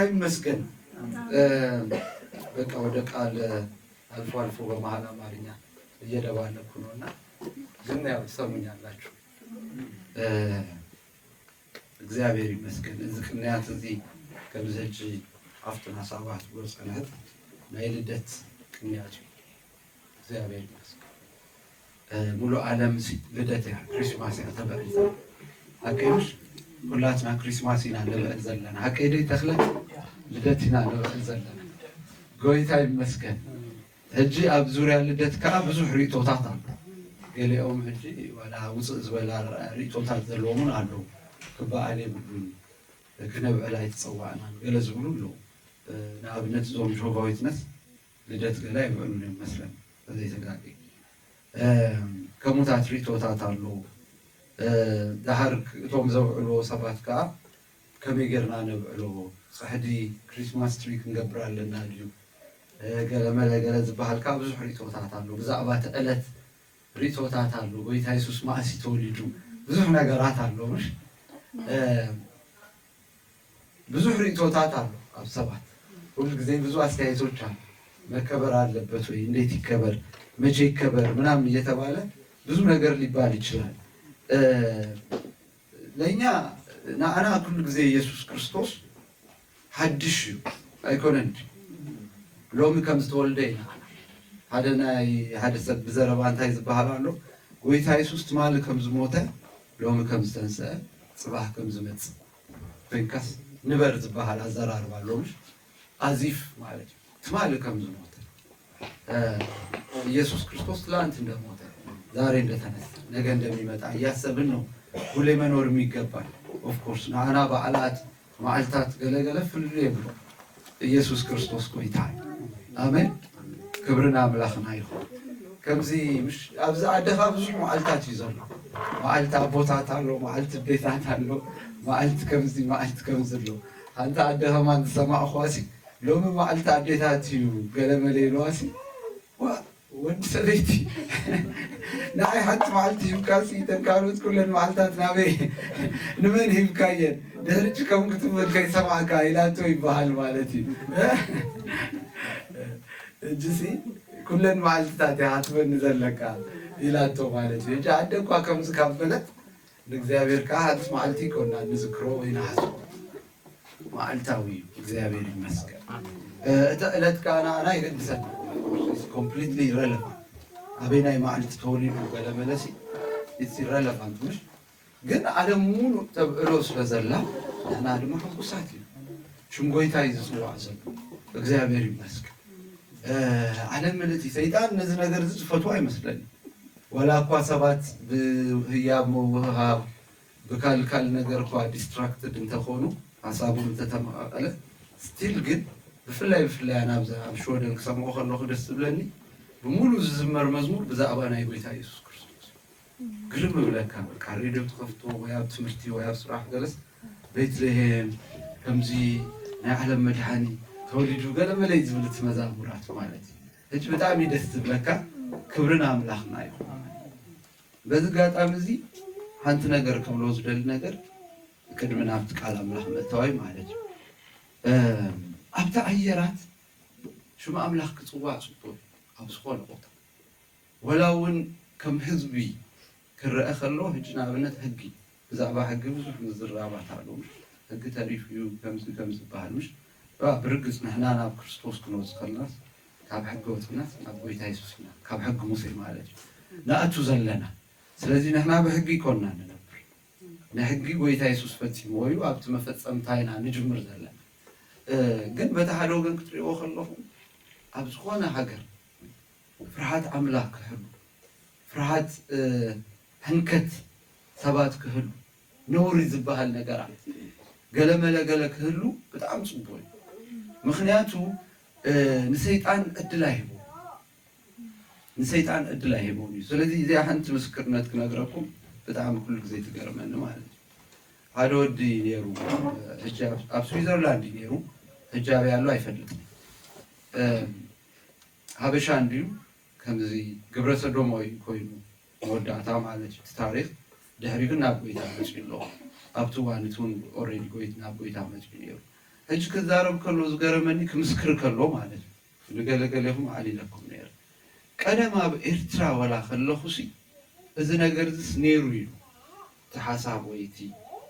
ይመስገን። በቃ ወደ ቃል አልፎ አልፎ በመሀል አማርኛ እየደባለኩ ነው እና ግን ያው ትሰሙኛላችሁ። እግዚአብሔር ይመስገን። እዚ ቅንያት እዚ ከምዚ ሕጂ ኣብቲ ናሳባት ብሎ ጸንሐት ናይ ልደት ቅንያት እዩ። እግዚኣብሔር ይመስገን። ሙሉ ዓለም ልደት እያ፣ ክሪስማስ እያ ተበዕል። ሀቀይ ምሽ? ኩላትና ክሪስማስ ኢና ንበዕል ዘለና። ሀቀይ ደይ ተኽለ? ልደት ኢና ንበዕል ዘለና። ጎይታ ይመስገን። ሕጂ ኣብ ዙርያ ልደት ከዓ ብዙሕ ርእቶታት ኣሎ። ገሊኦም ሕጂ ዋላ ውፅእ ዝበላ ርእቶታት ዘለዎም እውን ኣለዉ። ክበዓል የብሉን፣ ክነብዕል ኣይተፀዋዕናን ገለ ዝብሉ ኣለዉ። ንኣብነት እዞም ጆሆቫ ዊትነስ ልደት ገላ ይብዕሉ እዮም መስለን ተዘይተጋቂ። ከሙታት ርእቶታት ኣለዉ። ዳሃር እቶም ዘብዕልዎ ሰባት ከዓ ከመይ ጌርና ነብዕሎ፣ ፅሕዲ ክሪስማስ ትሪ ክንገብር ኣለና ድዩ፣ ገለመለ ገለ ዝበሃል ከዓ ብዙሕ ርእቶታት ኣሎ። ብዛዕባ እቲ ዕለት ርእቶታት ኣሎ። ጎይታ የሱስ መኣሲ ተወሊዱ ብዙሕ ነገራት ኣሎ። ምሽ ብዙሕ ርእቶታት ኣሎ ኣብ ሰባት። ሁሉ ጊዜ ብዙ አስተያየቶች አሉ። መከበር አለበት ወይ፣ እንዴት ይከበር፣ መቼ ይከበር ምናምን እየተባለ ብዙ ነገር ሊባል ይችላል። ለእኛ ንኣና ኩሉ ጊዜ ኢየሱስ ክርስቶስ ሓድሽ እዩ ኣይኮነን። ሎሚ ከም ዝተወልደ ኢና። ሓደ ናይ ሓደ ሰብ ብዘረባ እንታይ ዝበሃል ኣሎ? ጎይታ የሱስ ትማሊ ከም ዝሞተ ሎሚ ከም ዝተንስአ ጽባሕ ከም ዝመጽእ ኮይንካስ ንበር ዝበሃል ኣዘራርባ ኣሎ። ምሽ ኣዚፍ ማለት እዩ። ትማሊ ከም ዝሞተ ኢየሱስ ክርስቶስ ትላንት እንደሞተ ዛሬ እንደተነሳ ነገ እንደሚመጣ እያሰብን ነው ሁሌ መኖር የሚገባል። ኦፍኮርስ ንዓና በዓላት መዓልታት ገለገለ ፍልልይ የብሎ። ኢየሱስ ክርስቶስ ጎይታ እዩ። ኣሜን። ክብሪ ንኣምላኽና ይኹን። ከምዚ ምሽ ኣብዚ ዓድኻ ብዙሕ መዓልታት እዩ ዘሎ። መዓልቲ ኣቦታት ኣሎ፣ መዓልቲ ኣዴታት ኣሎ፣ መዓልቲ ከምዚ መዓልቲ ከምዚ ኣሎ። ሓንቲ ኣደ ከማን ዝሰማዕኹዋ ሲ ሎሚ መዓልቲ ኣዴታት እዩ ገለ መለ ኢልዋ ሲ ወዲ ሰበይቲ ንዓይ ሓንቲ መዓልቲ ሂብካሲ እተን ካልኦት ኩለን መዓልታት ናበይ ንመን ሂብካየን? ድሕሪ ሕጂ ከም ክትብል ከይሰማዕካ ኢላቶ ይበሃል ማለት እዩ። ሕጂሲ ኩለን መዓልትታት እያ ክትበኒ ዘለካ ኢላቶ ማለት እዩ። ሕጂ ኣደ እኳ ከምዚ ካብ በለት ንእግዚኣብሔር ከዓ ሓንቲ መዓልቲ ይኮና ንዝክሮ ወይ ንሓስቦ። መዓልታዊ እዩ። እግዚኣብሔር ይመስገን። እቲ ዕለት ከዓ ንዓና ይገድሰና። ኮምፕሊትሊ ኢረለቫንት ኣበይ ናይ መዓልቲ ተወሊዱ ገለ መለሲ ኢትስ ኢረለቫንት ምሽ ግን ዓለም ሙሉ ተብዕሎ ስለ ዘላ ንሕና ድማ ሕጉሳት እዩ። ሽም ጎይታ እዩ ዝፅዋዕ ዘሎ። እግዚኣብሔር ይመስገን። ዓለም ምልእቲ ሰይጣን ነዚ ነገር እዚ ዝፈትዎ ኣይመስለኒ። ዋላ እኳ ሰባት ብህያብ ምውህሃብ ብካልካል ነገር እኳ ዲስትራክትድ እንተኾኑ ሓሳቦም እንተተመቃቀለ ስቲል ግን ብፍላይ ብፍላይ ኣነ ኣብዛ ኣብ ሽወደን ክሰምዖ ከለኹ ደስ ዝብለኒ ብሙሉ ዝዝመር መዝሙር ብዛዕባ ናይ ጎይታ የሱስ ክርስቶስ ግርም እብለካ በቃ ሬድዮ ትኸፍቶ ወይ ኣብ ትምህርቲ ወይ ኣብ ስራሕ ገለስ ቤትልሄም ከምዚ ናይ ዓለም መድሓኒ ተወሊዱ ገለ መለይ ዝብል እቲ መዛሙራት ማለት እዩ። ሕጂ ብጣዕሚ ደስ ዝብለካ ክብርን ኣምላኽና ይኹን። በዚ ኣጋጣሚ እዚ ሓንቲ ነገር ክብሎ ዝደሊ ነገር ቅድሚ ናብቲ ቃል ኣምላኽ ምእታዋይ ማለት እዩ ኣብቲ ኣየራት ሽም ኣምላኽ ክፅዋዕ ፅቡቅ እዩ ኣብ ዝኾነ ቦታ ወላ እውን ከም ህዝቢ ክረአ ከሎ ሕጂ ንኣብነት ሕጊ ብዛዕባ ሕጊ ብዙሕ ምዝራባት ኣሎ ሕጊ ተሪፉ እዩ ከምዚ ከም ዝበሃል ምሽ ብርግፅ ንሕና ናብ ክርስቶስ ክንወፅ ከለናስ ካብ ሕጊ ወፂናስ ናብ ጎይታ የሱስ ኢና ካብ ሕጊ ሙሴ ማለት እዩ ንኣቱ ዘለና ስለዚ ንሕና ብሕጊ ይኮንና ንነብር ንሕጊ ጎይታ የሱስ ፈፂምዎ እዩ ኣብቲ መፈፀምታ ኢና ንጅምር ዘለና ግን በቲ ሓደ ወገን ክትሪእዎ ከለኹም ኣብ ዝኾነ ሃገር ፍርሃት ኣምላኽ ክህሉ ፍርሃት ሕንከት ሰባት ክህሉ ነውሪ ዝበሃል ነገራት ገለመለ ገለ ክህሉ ብጣዕሚ ፅቡቅ እዩ ምክንያቱ ንሰይጣን ዕድል ኣይህቦ ንሰይጣን ዕድል ኣይህቦን እዩ ስለዚ እዚኣ ሓንቲ ምስክርነት ክነግረኩም ብጣዕሚ ኩሉ ግዜ ትገርመኒ ማለት እዩ ሓደ ወዲ ነይሩ ኣብ ስዊዘርላንድ እዩ ነይሩ ሕጂ ኣበይ ኣሎ ኣይፈልጥን ሓበሻ እንድዩ ከምዚ ግብረ ሰዶማዊ ኮይኑ መወዳእታ ማለት እዩ እቲ ታሪክ ድሕሪ ግን ናብ ጎይታ መፅኡ ኣሎ ኣብቲ እዋን እቲ እውን ኦረዲ ጎይት ናብ ጎይታ መፅኡ ነይሩ ሕጂ ክዛረብ ከሎ ዝገረመኒ ክምስክር ከሎ ማለት እዩ። ንገለገሌኹም ኣዕሊለኩም ነይረ። ቀደም ኣብ ኤርትራ ወላ ከለኹሲ እዚ ነገር ዝስ ነይሩ እዩ። እቲ ሓሳብ ወይ እቲ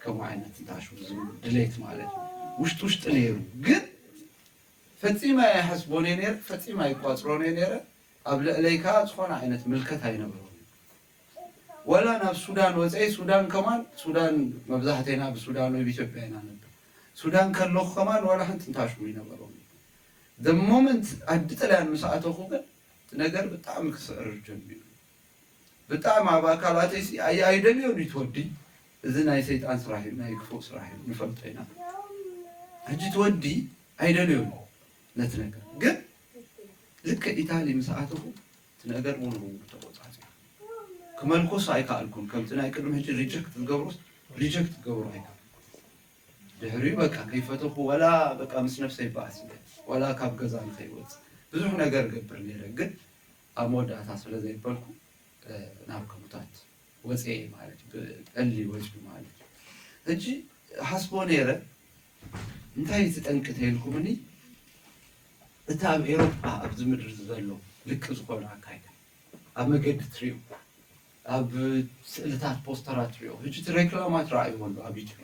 ከምኡ ዓይነት እንታሹ ዝብል ድሌት ማለት እዩ። ውሽጢ ውሽጢ ነይሩ። ግን ፈጺመ ኣይሓስቦን እየ ነይረ፣ ፈጺመ ኣይቋጽሮን እየ ነይረ። ኣብ ልዕለይ ከኣ ዝኾነ ዓይነት ምልከት ኣይነበሮን። ወላ ናብ ሱዳን ወፀይ፣ ሱዳን ከማን፣ ሱዳን መብዛሕቴና ብሱዳን ወይ ብኢትዮጵያ ኢና ነበር። ሱዳን ከለኹ ከማን ዋላ ሓንቲ እንታሹ ይነበሮም። The moment ዓዲ ጥልያን ምስ ኣተኹ ግን እቲ ነገር ብጣዕሚ ክስዕርር ጀሚሩ። ብጣዕሚ ኣብ ኣካላተይ ሲ ኣይ ኣይደልዮን እዩ ትወዲ። እዚ ናይ ሰይጣን ስራሕ እዩ፣ ናይ ክፉእ ስራሕ እዩ፣ ንፈልጦ ኢና። ሕጂ ትወዲ ኣይደልዮን ነቲ ነገር። ግን ልክዕ ኢታሊ ምስ ኣተኹ እቲ ነገር ሙሉ ብሙሉ ተቆጻጺሩ። ክመልኮስ ኣይከኣልኩን። ከምቲ ናይ ቅድሚ ሕጂ ሪጀክት ዝገብሮስ ሪጀክት ክገብሮ ኣይከኣልኩን። ድሕሪኡ በቃ ከይፈተኹ ወላ በቃ ምስ ነብሰይ ይበኣስ እየ። ወላ ካብ ገዛ ንኸይወጽእ ብዙሕ ነገር እገብር ነይረ። ግን ኣብ መወዳእታ ስለ ዘይበልኩ፣ እ፣ ናብ ከሙታት ወጽኤ ማለት እዩ። ብጠሊ ወጺኡ ማለት እዩ። ሕጂ ሓስቦ ነይረ፣ እንታይ እዩ እቲ ጠንቂ ተይልኩምኒ? እቲ ኣብ ኤሮጳ ኣብዚ ምድሪ ዘሎ ልቂ ዝኾነ ኣካይዳ ኣብ መገዲ ትሪኦ፣ ኣብ ስእልታት ፖስተራት ትሪኦ። ሕጂ እቲ ሬክላማት ረኣይዎ ኣሎ ኣብ ዩቱብ።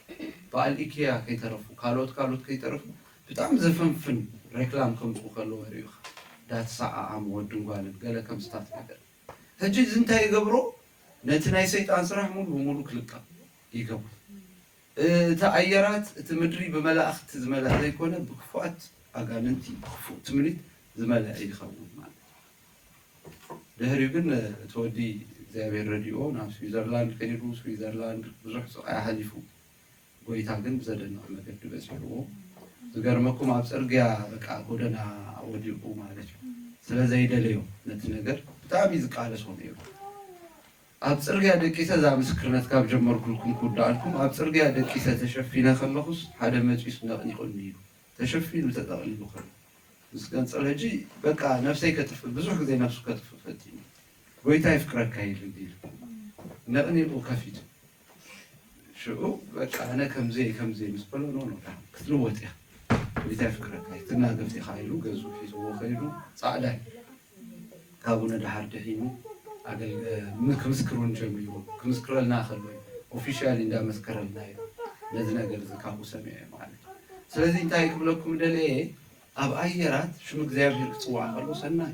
በዓል ኢኪያ ከይተረፉ፣ ካልኦት ካልኦት ከይተረፉ ብጣዕሚ ዘፈንፍን ሬክላም ከምፅኡ ከለዎ ሪኢኻ። ዳትሰዓዓሙ ወድን ጓልን ገለ ከምስታት ነገር። ሕጂ እዚ እንታይ ይገብሮ? ነቲ ናይ ሰይጣን ስራሕ ሙሉ ብሙሉ ክልቀቕ ይገብሮ። እቲ ኣየራት፣ እቲ ምድሪ ብመላእኽቲ ዝመልአ ዘይኮነ፣ ብክፉኣት ኣጋንንቲ፣ ብክፉእ ትምኒት ዝመልአ ይኸውን ማለት እዩ። ድሕሪኡ ግን እቲ ወዲ እግዚኣብሔር ረዲኦ ናብ ስዊዘርላንድ ከይዱ፣ ስዊዘርላንድ ብዙሕ ስቓይ ኣሕሊፉ፣ ጎይታ ግን ብዘደንቕ መገዲ በጺሕዎ። ዝገርመኩም ኣብ ጽርግያ በቃ ጎደና ወዲቑ ማለት እዩ። ስለ ዘይደለዮ ነቲ ነገር ብጣዕሚ ዝቃለሶ ነይሩ። ኣብ ጽርግያ ደቂሰ እዛ ምስክርነት ካብ ጀመርኩልኩም ክውዳኣልኩም፣ ኣብ ጽርግያ ደቂሰ ተሸፊነ ከለኹስ ሓደ መጺኡስ ነቕኒቑኒ ኢሉ። ተሸፊኑ ተጠቕሊሉ ከሎ ምስ ገንጸል ሕጂ በቃ ነፍሰይ ከጥፍእ፣ ብዙሕ ግዜ ነፍሱ ከጥፍእ ፈቲኑ። ጎይታ የፍቅረካ ኢሉ እንዲሉ ነቕኒቑ ከፊቱ። ሽዑ በቃ ኣነ ከምዚ እየ፣ ከምዚ እየ ምስ በሎ፣ ኖ፣ ኖ፣ ክትልወጥ እያ። ጎይታ የፍቅረካ፣ ኣይትናገፍ ኢኻ ኢሉ ገዝኡ ሒዝዎ ከይዱ። ጻዕዳ እዩ። ካብኡ ንደሓር ድሒኑ ኣገልገ-፣ ም-፣ ክምስክር እውን ጀሚሩ። ክምስክረልና ከሎ ኦፊሻሊ እንዳመስከረልና እዩ። ነዚ ነገር እዚ ካብኡ ሰሚዐ ማለት እዩ። ስለዚ እንታይ ክብለኩም ደለየ፣ ኣብ ኣየራት ሽም እግዚኣብሔር ክጽዋዕ ከሎ ሰናይ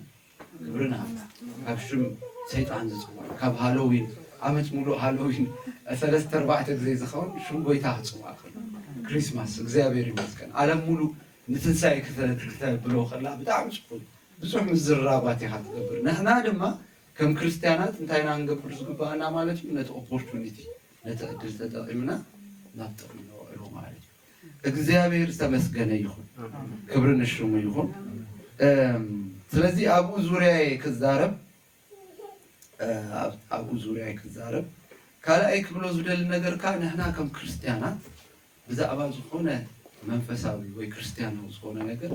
ክብርን ኣምላኽ፣ ካብ ሽም ሰይጣን ዝጽዋዕ፣ ካብ ሃሎዊን፣ ዓመት ሙሉእ ሃሎዊን ሰለስተ ኣርባዕተ ግዜ ዝኸውን ሽም ጎይታ ክጽዋዕ ከሎ፣ ክሪስማስ እግዚኣብሔር ይመስገን፣ ዓለም ሙሉእ ንትንሳኤ ክተ-፣ ክተብሎ ከላ ብጣዕሚ ጽቡቅ፣ ብዙሕ ምዝርራባት ኢኻ ትገብር። ንሕና ድማ ከም ክርስትያናት እንታይ ኢና ክንገብር ዝግባኣና ማለት እዩ? ነቲ ኦፖርቹኒቲ፣ ነቲ ዕድል ተጠቒምና ናብ ጥቕሚ ነውዕሎ ማለት እዩ። እግዚኣብሔር ዝተመስገነ ይኹን፣ ክብሪ ንሽሙ ይኹን። እም፣ ስለዚ ኣብኡ ዙርያየ ክዛረብ፣ እ፣ ኣብ-፣ ኣብኡ ዙርያየ ክዛረብ። ካልኣይ ክብሎ ዝደሊ ነገር ከኣ ንሕና ከም ክርስትያናት ብዛዕባ ዝኾነ መንፈሳዊ ወይ ክርስትያናዊ ዝኾነ ነገር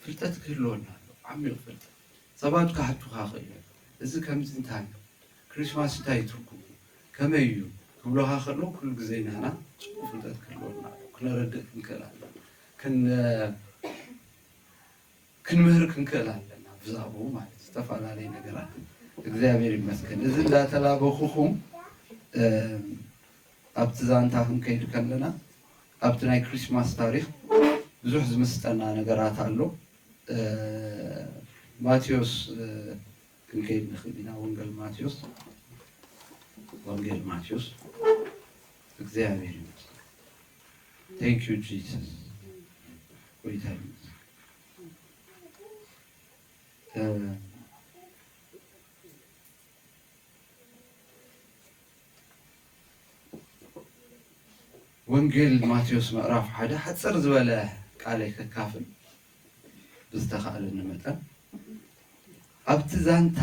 ፍልጠት ክህልወና ኣለዎ፣ ዓሚቕ ፍልጠት። ሰባት ክሓቱኻ ይኽእሉ እዮም፣ እዚ ከምዚ እንታይ እዩ? ክሪስማስ እንታይ እዩ ትርጉሙ? ከመይ እዩ? ክብሉኻ ከለዉ ኩሉ ግዜ ንሕና ጽቡቕ ፍልጠት ክህልወና ኣለዎ፣ ክነረድእ ክንክእል ኣለና፣ ክን-፣ ክንምህር ክንክእል ኣለና ብዛዕባኡ ማለት ዝተፈላለዩ ነገራት። እግዚኣብሔር ይመስገን። እዚ እንዳተላበኹኹም፣ እ፣ ኣብቲ ዛንታ ክንከይድ ከለና፣ ኣብቲ ናይ ክሪስማስ ታሪኽ ብዙሕ ዝምስጠና ነገራት ኣሎ። እ፣ ማቴዎስ፣ እ፣ ክንከይድ ንኽእል ኢና። ወንጌል ማቴዎስ፣ ወንጌል ማቴዎስ። እግዚኣብሔር ይመስገን። Thank you Jesus። ጎይታ ይመስገን። እ፣ ወንጌል ማቴዎስ ምዕራፍ ሓደ ሓጽር ዝበለ ቃለይ ከካፍል ብዝተኻእለኒ መጠን። ኣብቲ ዛንታ፣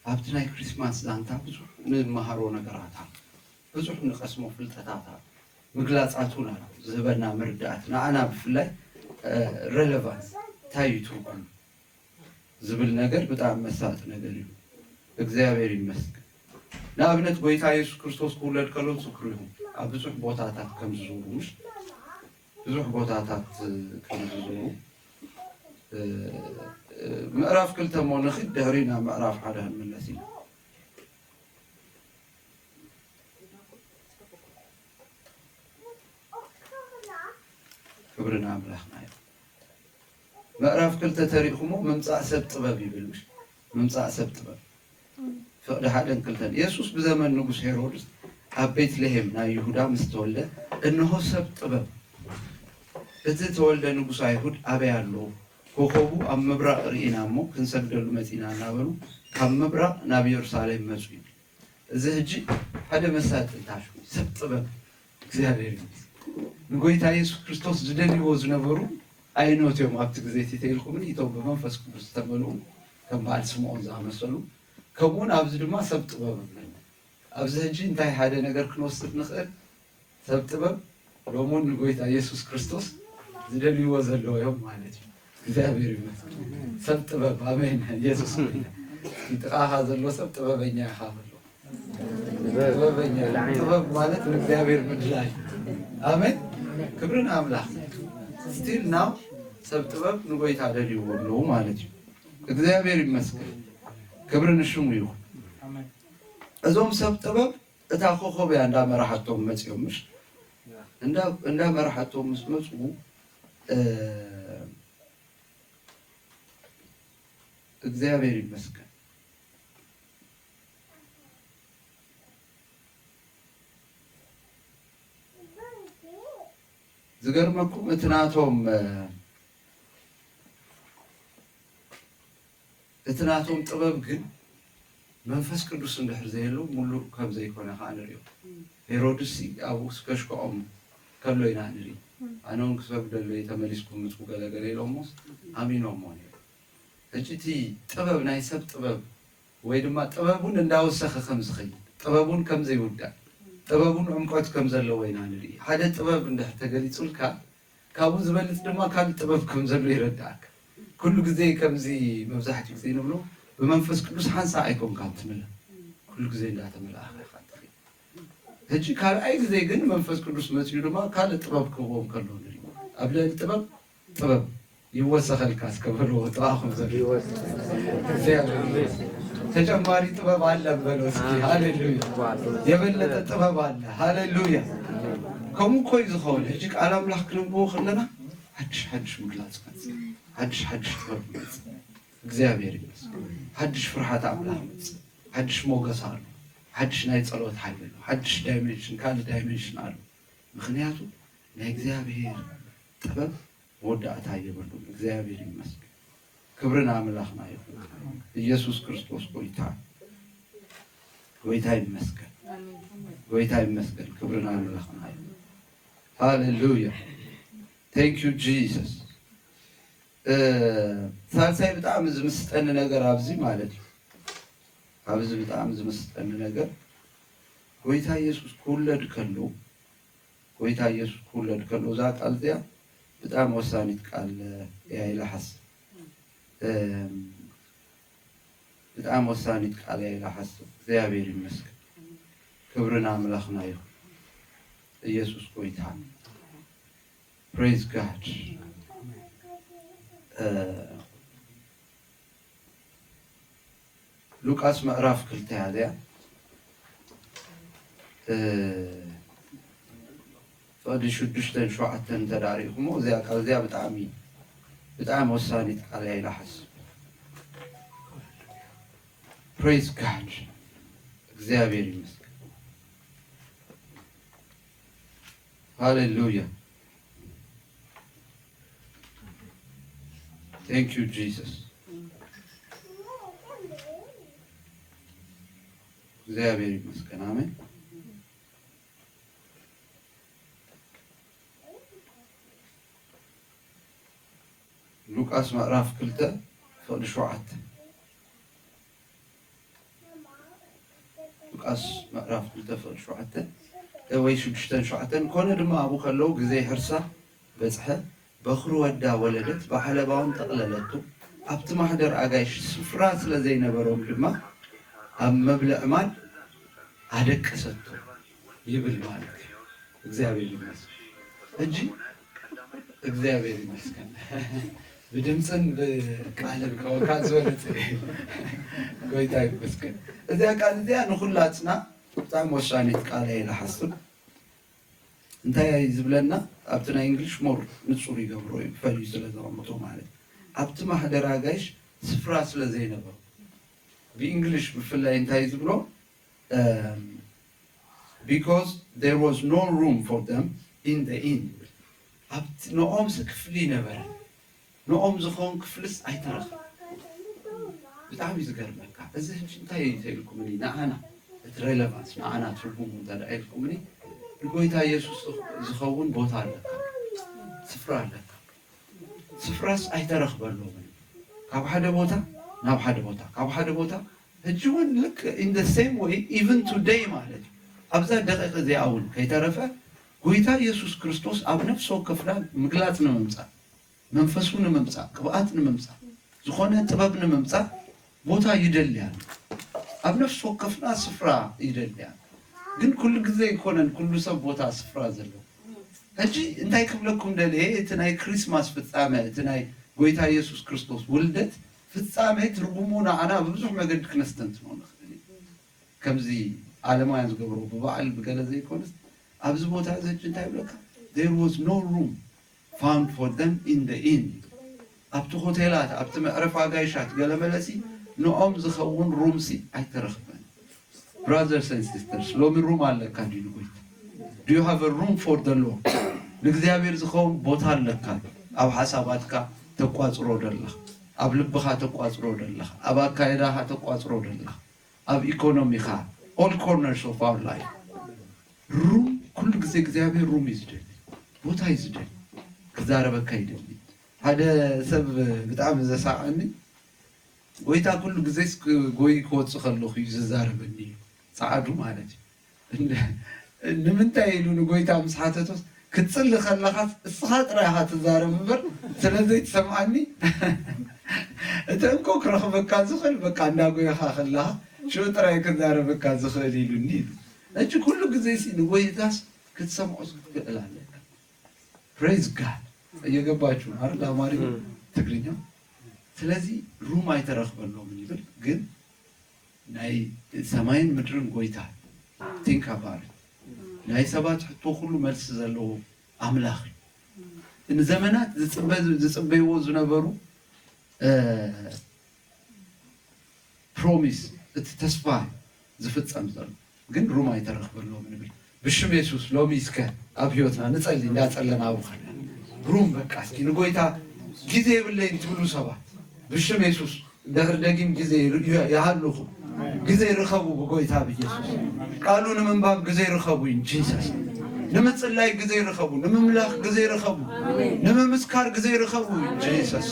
ኣብቲ ናይ ክሪስማስ ዛንታ ብዙሕ ንመሃሮ ነገራት ኣሎ። ብዙሕ ንቐስሞ ፍልጠታት ኣሎ። ምግላጻት እውን ኣሎ። ዝህበና መርዳእቲ፣ ንዓና ብፍላይ፣ እ፣ ሬሌቫንስ፣ እንታይ እዩ ትርጉሙ? ዝብል ነገር ብጣዕሚ መሳጢ ነገር እዩ። እግዚኣብሔር ይመስገን። ንኣብነት ጎይታ የሱስ ክርስቶስ ክውለድ ከሎ ትዝክሩ ኢኹም። ኣብ ብዙሕ ቦታታት ከም ዝዝውሩ ምሽ? ብዙሕ ቦታታት ከም ዝዞሩ፣ እ፣ እ፣ ምዕራፍ ክልተ እሞ ንኺድ፣ ድሕሪ ናብ ምዕራፍ ሓደ ክንምለስ ኢና። ክብሪ ንኣምላኽና እዩ። ምዕራፍ ክልተ ተሪእኹሞ ምምጻእ ሰብ ጥበብ ይብል፣ ምሽ? ምምጻእ ሰብ ጥበብ። ፍቕዲ ሓደን ክልተን። የሱስ ብዘመን ንጉስ ሄሮድስ ኣብ ቤትልሄም ናይ ይሁዳ ምስ ተወልደ፣ እንሆ ሰብ ጥበብ፣ እቲ ተወልደ ንጉስ ኣይሁድ ኣበይ ኣሎ? ኮኸቡ ኣብ ምብራቕ ርኢና እሞ ክንሰግደሉ መጺና እናበሉ ካብ ምብራቕ ናብ ኢየሩሳሌም መጹ ይብል። እዚ ሕጂ ሓደ መሳጢ ታሪኽ እዩ። ሰብ ጥበብ እግዚኣብሔር ይመስገን። ንጎይታ የሱስ ክርስቶስ ዝደልይዎ ዝነበሩ ኣይኖት እዮም ኣብቲ ግዜ እቲ ተይልኩምኒ፣ እቶም ብመንፈስ ቅዱስ ዝተመልኡ ከም በዓል ስምዖን ዝኣመሰሉ፣ ከምኡውን ኣብዚ ድማ ሰብ ጥበብ ኣለና። ኣብዚ ሕጂ እንታይ ሓደ ነገር ክንወስድ ንኽእል? ሰብ ጥበብ ሎሙን ንጎይታ የሱስ ክርስቶስ ዝደልይዎ ዘለዉ እዮም ማለት እዩ። እግዚኣብሔር ይመስገን። ሰብ ጥበብ፣ ኣሜን። የሱስ ጎይታ። ጥቓኻ ዘሎ ሰብ ጥበበኛ ኢኻ በሎ። ጥበበኛ። ጥበብ ማለት ንእግዚኣብሔር ምድላይ። ኣሜን። ክብሪ ንኣምላኽ። ስቲል ናው ሰብ ጥበብ ንጎይታ ደልይዎ ኣለዉ ማለት እዩ። እግዚኣብሔር ይመስገን። ክብሪ ንሽሙ ይኹን። እዞም ሰብ ጥበብ እታ ኮኸብ እያ እንዳመራሓቶም መጺኦም፣ ምሽ? እንዳ-፣ እንዳመራሓቶም ምስ መጹ፣ እ፣ እግዚኣብሔር ይመስገን። ዝገርመኩም እቲ ናቶም፣ እ፣ እቲ ናቶም ጥበብ ግን መንፈስ ቅዱስ እንድሕር ዘየሉ ምሉእ ከም ዘይኮነ ኸዓ ንርእዮ። ሄሮድስ ኣብኡ ከሽክዖም ከሎ ኢና ንርኢ። ኣነ እውን ክሰግደሉ እየ፣ ተመሊስኩም ምጹ ገለ ገለ ኢሎሞስ ኣሚኖሞ ነይሩ። ሕጂ እቲ ጥበብ፣ ናይ ሰብ ጥበብ ወይ ድማ ጥበብ እውን እንዳወሰኸ ከም ዝኸይድ፣ ጥበብ እውን ከም ዘይውዳእ፣ ጥበብ እውን ዕምቆት ከም ዘለዎ ኢና ንርኢ። ሓደ ጥበብ እንድሕር ተገሊጹልካ፣ ካብኡ ዝበልጽ ድማ ካልእ ጥበብ ከም ዘሎ ይረድኣካ። ኩሉ ግዜ ከምዚ መብዛሕትኡ ግዜ ንብሎ፣ ብመንፈስ ቅዱስ ሓንሳእ ኣይኮንካን ትምለ። ኩሉ ግዜ እንዳተመልኣኻ ኢኻ ትኸይድ። ሕጂ ካልኣይ ግዜ ግን መንፈስ ቅዱስ መጺኡ ድማ ካልእ ጥበብ ክህቦም ከሎ ንርኢ። ኣብ ልዕሊ ጥበብ ጥበብ ይወሰኸልካ እስከ በልዎ፣ ጥቓኹም ዘሎ። ይወሰኽ። እግዚኣብሔር ይመስገን። ተጨማሪ ጥበብ ኣለ በሎ እስኪ። ሃሌሉያ። የበለጠ ጥበብ ኣለ። ሃሌሉያ። ከምኡ እኮ እዩ ዝኸውን። ሕጂ ቃል ኣምላኽ ክነንብቦ ከለና ሓድሽ ሓድሽ ምግላጽ መጽእ፣ ሓድሽ ሓድሽ ጥበብ መጽእ። እግዚኣብሔር ይመስገን። ሓድሽ ፍርሃት ኣምላኽ መጽእ፣ ሓድሽ ሞገስ ኣሎ፣ ሓድሽ ናይ ጸሎት ሓይሊ ኣሎ፣ ሓድሽ ዳይሜንሽን፣ ካልእ ዳይሜንሽን ኣሎ። ምኽንያቱ ናይ እግዚኣብሔር ጥበብ መወዳእታ የብሉን። እግዚኣብሔር ይመስገን። ክብሪ ንኣምላኽና ይኹን። ኢየሱስ ክርስቶስ ጎይታ፣ ጎይታ ይመስገን። ጎይታ ይመስገን። ክብሪ ንኣምላኽና ይኹን። ሃሌሉያ። Thank you Jesus። እ፣ ሳልሳይ ብጣዕሚ ዝምስጠኒ ነገር ኣብዚ ማለት እዩ። ኣብዚ ብጣዕሚ ዝምስጠኒ ነገር ጎይታ ኢየሱስ ክውለድ ከሎ፣ ጎይታ ኢየሱስ ክውለድ ከሎ እዛ ቃል እዚኣ ብጣዕሚ ወሳኒት ቃል እያ ኢለ ሓስብ። እም፣ ብጣዕሚ ወሳኒት ቃል እያ ኢለ ሓስብ። እግዚኣብሔር ይመስገን። ክብሪ ንኣምላኽና ይኹን። ኢየሱስ ጎይታ። Praise God። እ፣ ሉቃስ ምዕራፍ ክልተ እያ እዚኣ። እ፣ ፍቕዲ ሽዱሽተን ሸውዓተን እንተ ደኣ ርኢኹሞ፣ እዚኣ ቃል እዚኣ ብጣዕሚ፣ ብጣዕሚ ወሳኒት ቃል እያ ኢለ ሓስብ። Praise God። እግዚኣብሔር ይመስገን። ሃሌሉያ። Thank you Jesus። እግዚኣብሔር ይመስገን። ኣሜን። ሉቃስ ምዕራፍ ክልተ ፍቕዲ ሸውዓተ። ሉቃስ ምዕራፍ ክልተ ፍቕዲ ሸውዓተ ወይ ሽዱሽተን ሸውዓተን። ኮነ ድማ ኣብኡ ከለዉ ግዜ ሕርሳ በጽሐ፣ በኹሪ ወዳ ወለደት፣ ብዓለባ እውን ጠቕለለቶ። ኣብቲ ማሕደር ኣጋይሽ ስፍራ ስለ ዘይነበሮም ድማ ኣብ መብልዕ ማል ኣደቀሰቶ ይብል ማለት እዩ። እግዚኣብሔር ይመስገን። ሕጂ እግዚኣብሔር ይመስገን። ብድምፅን ብቃልን ከወካ ዝበለፀ እዩ። ጎይታ ይመስገን። እዚያ ቃል እዚያ ንኩላትና ብጣዕሚ ወሳኒት ቃል እያ ኢለ ሓስብ። እንታይ እዩ ዝብለና? ኣብቲ ናይ እንግሊሽ ሞር ንፁር ይገብሮ እዩ፣ ፈልዩ ስለ ዘቐምጦ ማለት እዩ። ኣብቲ ማሕደር ኣጋይሽ ስፍራ ስለ ዘይነበሩ፣ ብእንግሊሽ ብፍላይ እንታይ ዝብሎ? Because there was no room for them in the inn። ኣብቲ ንኦምስ ክፍሊ ነበረ፣ ንኦም ዝኸውን ክፍልስ ኣይተረኸ። ብጣዕሚ እዩ ዝገርመካ። እዚ ሕጂ እንታይ እዩ ተልኩምኒ ንዓና፣ እቲ ሬለቫንስ ንዓና ትርጉሙ እንተ ኢልኩምኒ፣ ንጎይታ ኢየሱስ ዝኸውን ቦታ ኣለካ፣ ስፍራ ኣለካ። ስፍራስ ኣይተረኽበሎምን። ካብ ሓደ ቦታ ናብ ሓደ ቦታ፣ ካብ ሓደ ቦታ። ሕጂ እውን ልክ in the same way even today ማለት እዩ። ኣብዛ ደቂቕ እዚኣ እውን ከይተረፈ ጎይታ ኢየሱስ ክርስቶስ ኣብ ነፍሲ ወከፍና ምግላፅ ንምምፃእ፣ መንፈሱ ንምምፃእ፣ ቅብኣት ንምምፃእ፣ ዝኾነ ጥበብ ንምምፃእ ቦታ ይደልያ። ኣብ ነፍሲ ወከፍና ስፍራ ይደልያ። ግን ኩሉ ግዜ ኣይኮነን ኩሉ ሰብ ቦታ ስፍራ ዘለዎ። ሕጂ እንታይ ክብለኩም ደልየ፣ እቲ ናይ ክሪስማስ ፍጻመ፣ እቲ ናይ ጎይታ ኢየሱስ ክርስቶስ ውልደት ፍጻሜ ትርጉሙ ንዓና ብብዙሕ መገዲ ክነስተንትኖ ንኽእል ኢና። ከምዚ ዓለማውያን ዝገብሮ ብበዓል ብገለ ዘይኮነስ፣ ኣብዚ ቦታ እዚ ሕጂ እንታይ ይብለካ? There was no room found for them in the inn። ኣብቲ ሆቴላት፣ ኣብቲ መዕረፊ ኣጋይሻት ገለመለሲ ንኦም ዝኸውን ሩምሲ ኣይተረኽበን። Brothers and sisters፣ ሎሚ ሩም ኣለካ ድዩ ንጎይታ? Do you have a room for the Lord? ንእግዚኣብሔር ዝኸውን ቦታ ኣለካ? ኣብ ሓሳባትካ ተቋጽሮ ደለኻ፣ ኣብ ልብኻ ተቋጽሮ ደለኻ፣ ኣብ ኣካየዳኻ ተቋጽሮ ደለኻ፣ ኣብ ኢኮኖሚኻ፣ all corners of our life። ሩም ኩሉ ግዜ እግዚኣብሔር ሩም እዩ ዝደሊ፣ ቦታ እዩ ዝደሊ፣ ክዛረበካ ይደሊ። ሓደ ሰብ ብጣዕሚ ዘሳቀኒ፣ ጎይታ ኩሉ ግዜስ ጎይ ክወፅእ ከለኹ እዩ ዝዛረበኒ እዩ፣ ፃዓዱ ማለት እዩ። እንደ- ንምንታይ ኢሉ ንጎይታ ምስ ሓተቶስ፣ ክትፅሊ ከለኻስ እስኻ ጥራይ ኢኻ ትዛረብ እምበር ስለ ዘይትሰምዓኒ፣ እቲ እንኮ ክረኽበካ ዝኽእል በቃ እንዳጎየኻ ከለኻ ሽዑ ጥራይ ክዛረበካ ዝኽእል ኢሉኒ ኢሉ። ሕጂ ኩሉ ግዜሲ ንጎይታስ ክትሰምዖስ ክትክእል ኣለካ። Praise God። እየገባችሁ አይደል? አማርኛ ትግርኛ። ስለዚህ ሩም ኣይተረኽበሎምን ይብል፣ ግን ናይ ሰማይን ምድርን ጎይታ፣ think about it፣ ናይ ሰባት ሕቶ ኩሉ መልሲ ዘለዎ ኣምላኽ እዩ። ንዘመናት ዝፅበ- ዝፅበይዎ ዝነበሩ ፕሮሚስ፣ እቲ ተስፋ ዝፍጸም ዘሎ ግን ሩም ኣይተረኽበሎም ንብል። ብሽም የሱስ ሎሚ እስከ ኣብ ህይወትና ንጸሊ፣ እንዳጸለና ኣብኡ ከለና ሩም በቃ እስኪ ንጎይታ ግዜ የብለይን ትብሉ ሰባት ብሽም የሱስ ድሕር ደጊም ግዜ ይሃልኹም፣ ግዜ ርኸቡ ብጎይታ ብኢየሱስ። ቃሉ ንምንባብ ግዜ ርኸቡ in Jesus። ንምጽላይ ግዜ ርኸቡ፣ ንምምላኽ ግዜ ርኸቡ፣ ንምምስካር ግዜ ርኸቡ in Jesus።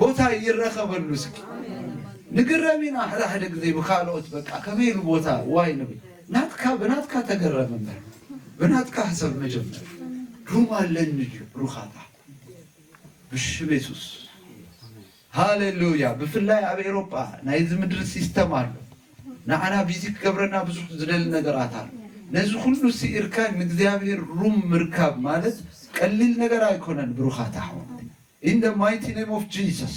ቦታ ይረኸበሉ እስኪ። ንግረም ኢና ሓደ ሓደ ግዜ ብካልኦት በቃ ከመይ ኢሉ ቦታ ዋይ ንብል። ናትካ ብናትካ ተገረም እምበር ብናትካ ሕሰብ መጀመር። ሩም ኣለኒ ድዩ ብሩኻታ ብሽም የሱስ። ሃሌሉያ። ብፍላይ ኣብ ኤሮጳ ናይዚ ምድሪ ሲስተም ኣሎ። ንዓና ቢዚ ክገብረና ብዙሕ ዝደሊ ነገራት ኣሎ። ነዚ ኩሉ ስኢርካ ንእግዚኣብሔር ሩም ምርካብ ማለት ቀሊል ነገር ኣይኮነን ብሩኻት ኣሕዋት። In the mighty name of Jesus።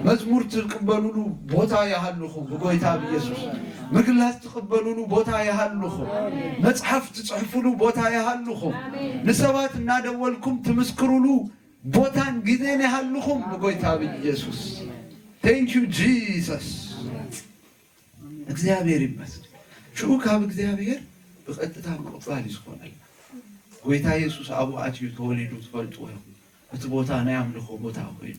መዝሙር ትቅበሉሉ ቦታ ይሃልኹም ብጎይታ ብኢየሱስ። ምግላጽ ትቅበሉሉ ቦታ ይሃልኹም። መጽሓፍ ትጽሕፉሉ ቦታ ይሃልኹም። ንሰባት እናደወልኩም ትምስክሩሉ ቦታን ግዜን ይሃልኹም ብጎይታ ብኢየሱስ። Thank you Jesus። እግዚኣብሔር ይመስገን። ሽኡ ካብ እግዚኣብሔር ብቐጥታ ምቕባል እዩ ዝኾነልና። ጎይታ የሱስ ኣብኡ ኣትዩ ተወሊዱ ትፈልጥዎ ኢኹም። እቲ ቦታ ናይ ኣምልኾ ቦታ ኮይኑ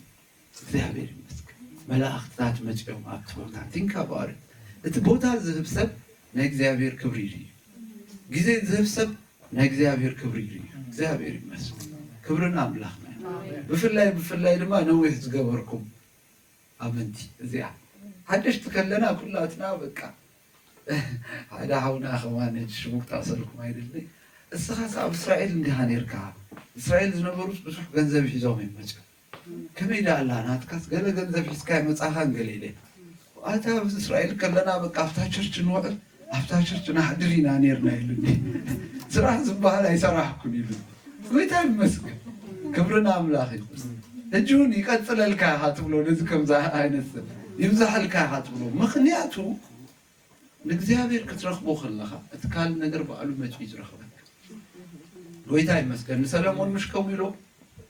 እግዚኣብሔር ይመስገን። መላእኽትታት መጺኦም ኣብቲ ቦታ። Think about it። እቲ ቦታ ዝህብ ሰብ ናይ እግዚኣብሔር ክብሪ ይርእዩ። ግዜ ዝህብ ሰብ ናይ እግዚኣብሔር ክብሪ ይርእዩ። እግዚኣብሔር ይመስገን። ክብሪ ንኣምላኽና እዩ። ብፍላይ ብፍላይ ድማ ነዊሕ ዝገበርኩም ኣመንቲ እዚኣ ሓደሽቲ ከለና ኩላትና በቃ ሓደ ሓውና ከማን ሽሙ ክጠቕሰልኩም ኣይደሊ። እስኻስ ኣብ እስራኤል እንዲኻ ነርካ? እስራኤል ዝነበሩስ ብዙሕ ገንዘብ ሒዞም እዮም መፅኦም። ከመይ ደኣ ኣላ ናትካስ ገለ ገንዘብ ሒዝካ መጻኻን ገለ ኢለ ኣታ ኣብ እስራኤል ከለና በቃ ኣብታ ቸርች ንውዕል ኣብታ ቸርች ናሕድር ኢና ነርና ኢሉኒ። ስራሕ ዝበሃል ኣይሰራሕኩን ኢሉ። ጎይታ ይመስገን። ክብሪ ንኣምላኽ ይኹን። ሕጂ እውን ይቀጽለልካ ኢኻ ትብሎ፣ ነዚ ከምዚ ዓይነት ሰብ ይብዛሕልካ ኢኻ ትብሎ። ምኽንያቱ ንእግዚኣብሔር ክትረኽቦ ከለኻ እቲ ካልእ ነገር ባዕሉ መጺኡ እዩ ዝረኽበካ። ጎይታ ይመስገን። ንሰለሞን ምሽ ከምኡ ኢሎ፣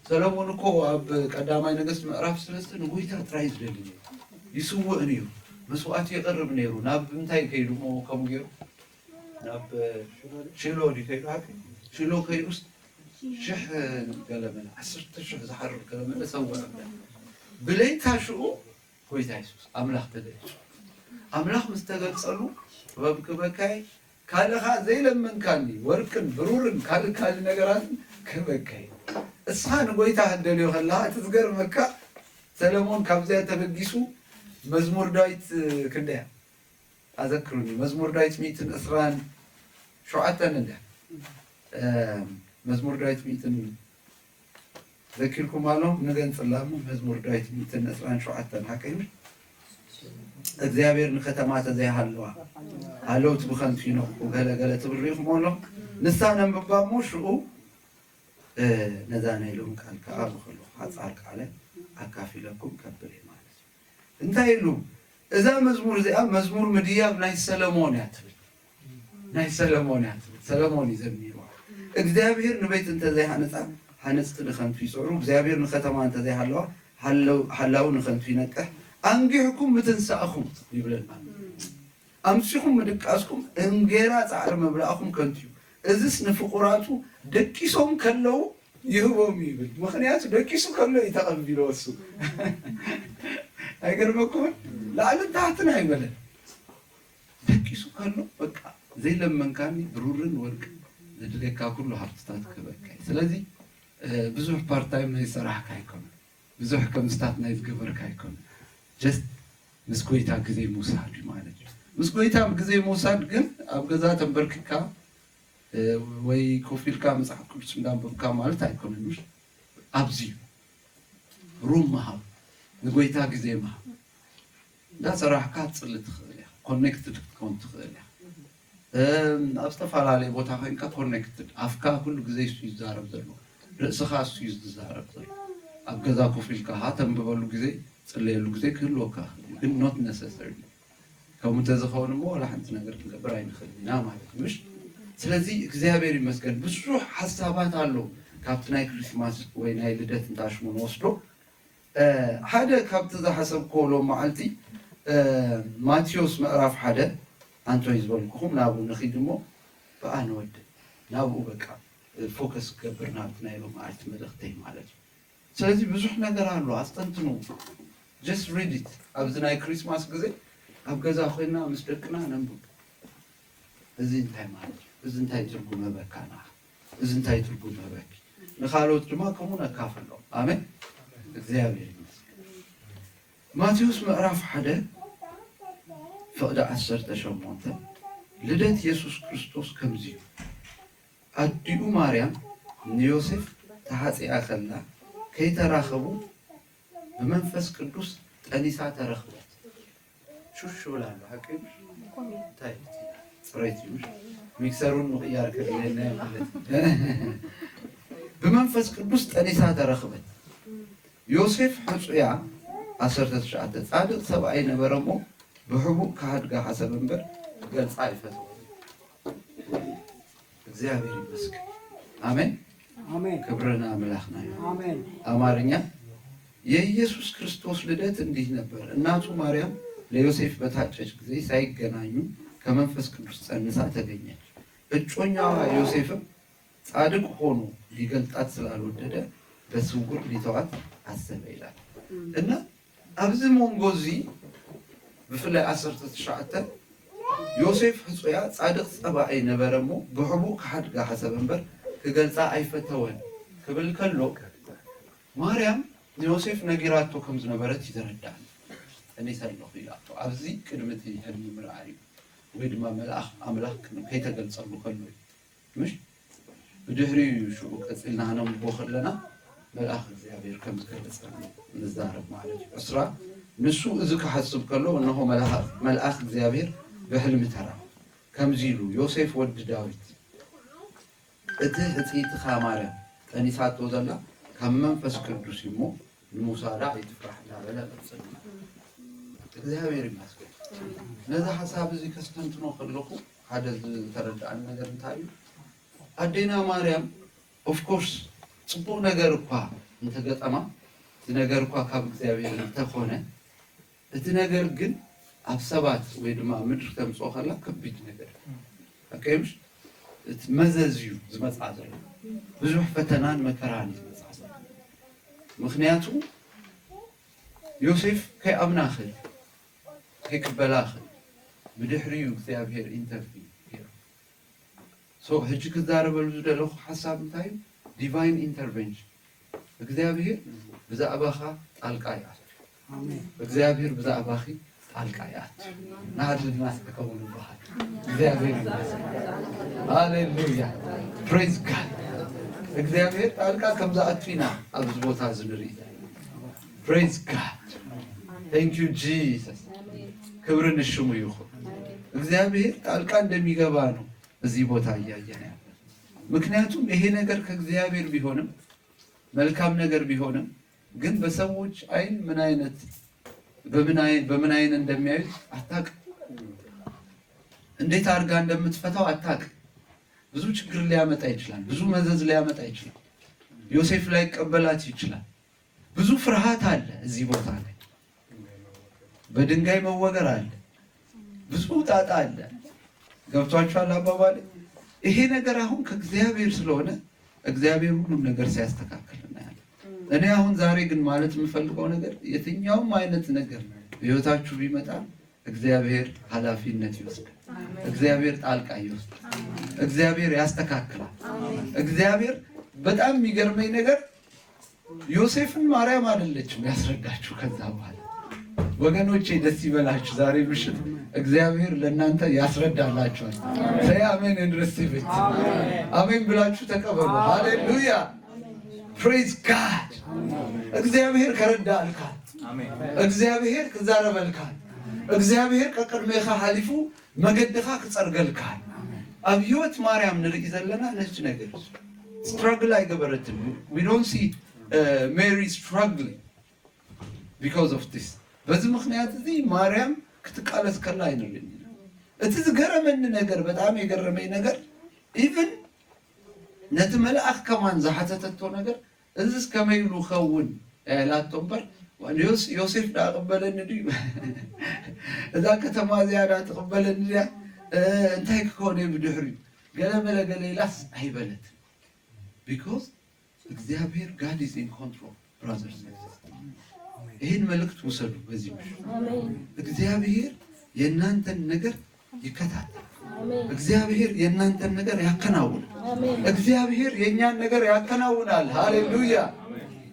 ሰለሞን እኮ ኣብ ቀዳማይ ነገስት ምዕራፍ ሰለስተ ንጎይታ ጥራይ ዝደሊ ነይሩ። ይስውእ ነይሩ፣ መስዋዕቲ የቕርብ ነይሩ። ናብ እንታይ ከይዱ እሞ ከምኡ ገይሩ? ናብ ሽሎ ድዩ ከይዱ? ሃቂ ሽሎ ከይዱስ ሽሕ ገለመለ፣ ዓሰርተ ሽሕ ዝሓርር ገለመለ ሰውእ። ብለይታ ሽኡ ጎይታ የሱስ ኣምላኽ ተገሊጹ። ኣምላኽ ምስ ተገልጸሉ ጥበብ ክበካይ፣ ካልእ ኸኣ ዘይለመንካኒ ወርቅን ብሩርን ካልእ ካልእ ነገራትን ክበካይ። እስኻ ንጎይታ ክትደልዮ ከለኻ፣ እቲ ዝገርመካ፣ ሰለሞን ካብዚኣ ተበጊሱ መዝሙር ዳዊት ክንደያ ኣዘክሩኒ፣ መዝሙር ዳዊት ሚእትን ዕስራን ሸውዓተን እንደ፣ እ፣ መዝሙር ዳዊት ሚእትን ዘኪርኩም ኣሎ፣ ንገንጽላሙ። መዝሙር ዳዊት ሚእትን ዕስራን ሸውዓተን ሓቀይ። እግዚኣብሔር ንከተማ ተዘይሃለዋ፣ ሃለውቲ ብኸንቱ ይነቕሑ፣ ገለ ገለ ትብል ርኢኹም ኣሎ። ንሳ ነንብባ እሞ ሽኡ፣ እ፣ ነዛ ናይ ሎሚ ቃል ከኣ ብኸለኹ ሓጻር ቃለ ኣካፊለኩም ከብል እየ ማለት እዩ። እንታይ ኢሉ? እዛ መዝሙር እዚኣ መዝሙር ምድያብ ናይ ሰለሞን እያ ትብል። ናይ ሰለሞን እያ ትብል። ሰለሞን እዩ ዘሚርዋ። እግዚኣብሔር ንቤት እንተዘይሃነጻ፣ ሃነጽቲ ንኸንቱ ይጽዕሩ። እግዚኣብሔር ንኸተማ እንተዘይሃለዋ፣ ሃለው-፣ ሃላው ንኸንቱ ይነቅሕ። ኣንጊሕኩም ምትንሳእኹም ይብለና። ኣምሲኹም ምድቃስኩም፣ እንጌራ ጻዕሪ ምብላእኹም ከንቱ እዩ። እዝስ ንፍቑራቱ ደቂሶም ከለዉ ይህቦም እዩ ይብል። ምኽንያቱ ደቂሱ ከሎ እዩ ተቐቢልዎ እሱ። ኣይገርመኩምን? ላዕልን ታሕትን ኣይበለን። ደቂሱ ከሎ በቃ ዘይለመንካኒ ብሩርን ወርቅን ዘድልየካ ኩሉ ሃብትታት ክህበካ እዩ። ስለዚ፣ እ፣ ብዙሕ ፓርታይም ናይ ሰራሕካ ኣይኮነን። ብዙሕ ከምስታት ናይ ዝገበርካ ኣይኮነን። ጀስት ምስ ጎይታ ግዜ ምውሳድ እዩ ማለት እዩ። ምስ ጎይታ ግዜ ምውሳድ ግን ኣብ ገዛ ተንበርኪካ፣ እ፣ ወይ ኮፍ ኢልካ መጽሓፍ ቅዱስ እንዳንበብካ ማለት ኣይኮነን። ምሽ ኣብዚ ሩም ምሃብ፣ ንጎይታ ግዜ ምሃብ። እንዳሰራሕካ ክትጽሊ ትኽእል ኢኻ። ኮኔክትድ ክትከውን ትኽእል ኢኻ። እም፣ ኣብ ዝተፈላለየ ቦታ ኮይንካ ኮኔክትድ፣ ኣፍካ ኩሉ ግዜ እሱ እዩ ዝዛረብ ዘሎ፣ ርእስኻ እሱ እዩ ዝዛረብ ዘሎ። ኣብ ገዛ ኮፍ ኢልካ ኸዓ ተንብበሉ ግዜ፣ ትጽለየሉ ግዜ ክህልወካ ይኽእል እዩ፣ ግን ኖት ነሰሰሪ። ከምኡ እንተዝኸውን እሞ ዋላ ሓንቲ ነገር ክንገብር ኣይንኽእልን ኢና ማለት እዩ፣ ምሽ? ስለዚ እግዚኣብሔር ይመስገን፣ ብዙሕ ሓሳባት ኣሎ ካብቲ ናይ ክሪስማስ ወይ ናይ ልደት እንታሽሙ ንወስዶ። እ፣ ሓደ ካብቲ ዝሓሰብክዎ ሎም መዓልቲ፣ እ፣ ማቴዎስ ምዕራፍ ሓደ ኣንቶይ ዝበልኩኹም ናብኡ ንኺድ እሞ ብኣ ንወድእ። ናብኡ በቃ ፎከስ ክገብር ናብቲ ናይ ሎም መዓልቲ መልእኽተይ ማለት እዩ። ስለዚ ብዙሕ ነገር ኣሎ፣ ኣስተንትኑ። Just read it። ኣብዚ ናይ ክሪስማስ ግዜ ኣብ ገዛ ኮይና ምስ ደቅና ነንብብ። እዚ እንታይ ማለት እዩ? እዚ እንታይ ትርጉም ህበካ ንዓኻ? እዚ እንታይ ትርጉም ህበኪ? ንኻልኦት ድማ ከምኡ ነካፍሎም። ኣሜን። እግዚኣብሔር ይመስገን። ማቴዎስ ምዕራፍ ሓደ ፍቕዲ ዓሰርተ ሸሞንተ፣ ልደት የሱስ ክርስቶስ ከምዚ እዩ። ኣዲኡ ማርያም ንዮሴፍ ተሓጺኣ ከላ ከይተራኸቡ ብመንፈስ ቅዱስ ጠኒሳ ተረኽበት። ሹሽ ይብል ኣሎ፣ ሓቂ እዩ። እንታይ እዩ እቲ? ጽሬት እዩ፣ ምሽ? ሚክሰሩን ምቕያር ከድልየና እዩ ማለት እዩ። ብመንፈስ ቅዱስ ጠኒሳ ተረኽበት። ዮሴፍ ሕጹያ፣ ዓሰርተ ትሽዓተ፣ ጻድቕ ሰብኣይ ነበረ እሞ ብሕቡእ ክሓድጋ ሓሰበ እምበር ክገልጻ ኣይፈተወን። እግዚኣብሔር ይመስገን። ኣሜን። ኣሜን። ክብሪ ንኣምላኽና ይሁን። ኣሜን። አማርኛ የኢየሱስ ክርስቶስ ልደት እንዲህ ነበር። እናቱ ማርያም ለዮሴፍ በታጨች ጊዜ ሳይገናኙ ከመንፈስ ቅዱስ ጸንሳ ተገኘች። እጮኛዋ ዮሴፍም ጻድቅ ሆኖ ሊገልጣት ስላልወደደ በስውር ሊተዋት አሰበ ይላል። እና ኣብዚ መንጎ እዚ ብፍላይ ዓሰርተ ትሽዓተ ዮሴፍ ሕጹያ ጻድቕ ጸባኤ ነበረ እሞ ብሕቡእ ክሓድጋ ሓሰበ እምበር ክገልጻ ኣይፈተወን ክብል ከሎ ማርያም ንዮሴፍ ነጊራቶ ከም ዝነበረት ይተረዳእን ጠኒሰ ኣለኹ ኢላቶ። ኣብዚ ቅድሚ እቲ ሕልሚ ምርኣዩ ወይ ድማ መልኣኽ ኣምላኽ ቅድሚ ከይተገልጸሉ ከሎ እዩ። ምሽ ብድሕሪኡ እዩ ሽዑ ቀጺልና ክነንብቦ ከለና መልኣኽ እግዚኣብሔር ከም ዝገለጸሉ ንዛረብ ማለት እዩ። ዕስራ ንሱ እዚ ክሓስብ ከሎ እነሆ መልኣኽ እግዚኣብሔር ብሕልሚ ተራ ከምዚ ኢሉ ዮሴፍ ወዲ ዳዊት እቲ ሕጽይትኻ ማርያም ጠኒሳቶ ዘላ ካብ መንፈስ ቅዱስ እዩ እሞ፣ ንሙሳ ደኣ ኣይትፍራሕ እንዳበለ ቀጽል። እግዚኣብሔር ይመስገን። ነዚ ሓሳብ እዚ ከስተንትኖ ከለኹ ሓደ ዝተረዳእኒ ነገር እንታይ እዩ? ኣዴና ማርያም ኦፍኮርስ ጽቡቕ ነገር እኳ እንተገጠማ፣ እቲ ነገር እኳ ካብ እግዚኣብሔር እንተኾነ፣ እቲ ነገር ግን ኣብ ሰባት ወይ ድማ ምድሪ ተምጽኦ ከላ ከቢድ ነገር እዩ። ኣከይምሽ እቲ መዘዝ እዩ ዝመጽኣ ዘሎ። ብዙሕ ፈተናን መከራን እዩ ዝመጽኣ ዘሎ። ምኽንያቱ ዮሴፍ ከይኣምና ኽእል፣ ከይቅበላ ኽእል። ብድሕሪኡ እግዚኣብሔር ኢንተርቪን ገይሩ። ሶ ሕጂ ክዛረበሉ ዝደለኹ ሓሳብ እንታይ እዩ? ዲቫይን ኢንተርቨንሽን። እግዚኣብሔር ብዛዕባኻ ጣልቃ ይኣቱ። እግዚኣብሔር ብዛዕባኺ ጣልቃ ይኣቱ። ናድልና ተከውን ይበሃል። እግዚኣብሔር ይመስገን። ሃሌሉያ። ፕሬዝ ጋድ። እግዚኣብሔር ጣልቃ ከም ዝኣቱ ኢና ኣብዚ ቦታ እዚ ንርኢ ዘለና። ፕሬዝ ጋድ። Thank you Jesus። ክብሪ ንሽሙ ይኹን። እግዚኣብሔር ጣልቃ እንደሚገባ ነው እዚህ ቦታ እያየን ያለ። ምክንያቱም ይሄ ነገር ከእግዚአብሔር ቢሆንም፣ መልካም ነገር ቢሆንም፣ ግን በሰዎች አይን ምን አይነት፣ በምን አይን፣ በምን አይን እንደሚያዩት አታቅ። እንዴት አድርጋ እንደምትፈታው አታቅ። ብዙ ችግር ሊያመጣ ይችላል። ብዙ መዘዝ ሊያመጣ ይችላል። ዮሴፍ ላይቀበላት ይችላል። ብዙ ፍርሃት አለ እዚህ ቦታ ላይ። በድንጋይ መወገር አለ። ብዙ ጣጣ አለ። ገብቷችኋል አባባል? ይሄ ነገር አሁን ከእግዚአብሔር ስለሆነ እግዚአብሔር ሁሉም ነገር ሲያስተካክል እናያለን። እኔ አሁን ዛሬ ግን ማለት የምፈልገው ነገር የትኛውም አይነት ነገር በህይወታችሁ ቢመጣ እግዚአብሔር ኃላፊነት ይወስዳል። እግዚአብሔር ጣልቃ ይወስዳል። እግዚአብሔር ያስተካክላል። እግዚአብሔር በጣም የሚገርመኝ ነገር ዮሴፍን ማርያም አይደለችም ያስረዳችሁ። ከዛ በኋላ ወገኖቼ ደስ ይበላችሁ። ዛሬ ምሽት እግዚአብሔር ለእናንተ ያስረዳላችኋል። Say amen and receive it። አሜን ብላችሁ ተቀበሉ። ሃሌሉያ። Praise God። እግዚአብሔር ከረዳልካል፣ እግዚአብሔር ክዛረበልካል፣ እግዚአብሔር ከቅድሜኻ ሓሊፉ መገድኻ ክጸርገልካል። ኣብ ህይወት ማርያም ንርኢ ዘለና ነች ነገር። ስትራግል ኣይገበረትን። We don't see Mary struggling because of this። በዚ ምክንያት እዚ ማርያም ክትቃለስ ከላ ኣይንርእን። እቲ ዝገረመኒ ነገር፣ በጣም የገረመኝ ነገር፣ ኢቭን ነቲ መልኣኽ ከማን ዝሓተተቶ ነገር፣ እዚስ ከመይ ኢሉ ኸውን ኢላቶ እምበር፣ ዮስ-፣ ዮሴፍ ደኣ ቅበለኒ ድዩ? እዛ ከተማ እዚኣ ደኣ ትቕበለኒ ድያ? እ፣ እንታይ ክኸውን እየ ብድሕሪኡ? ገለ መለ ገለ ኢላስ ኣይበለትን። ቢኮዝ እግዚአብሔር፣ God is in control, brothers and sisters። ይህን መልእክት ውሰዱ በዚህ ምሽት። እግዚአብሔር የእናንተን ነገር ይከታተላል። እግዚአብሔር የእናንተን ነገር ያከናውናል። እግዚአብሔር የእኛን ነገር ያከናውናል። ሃሌሉያ።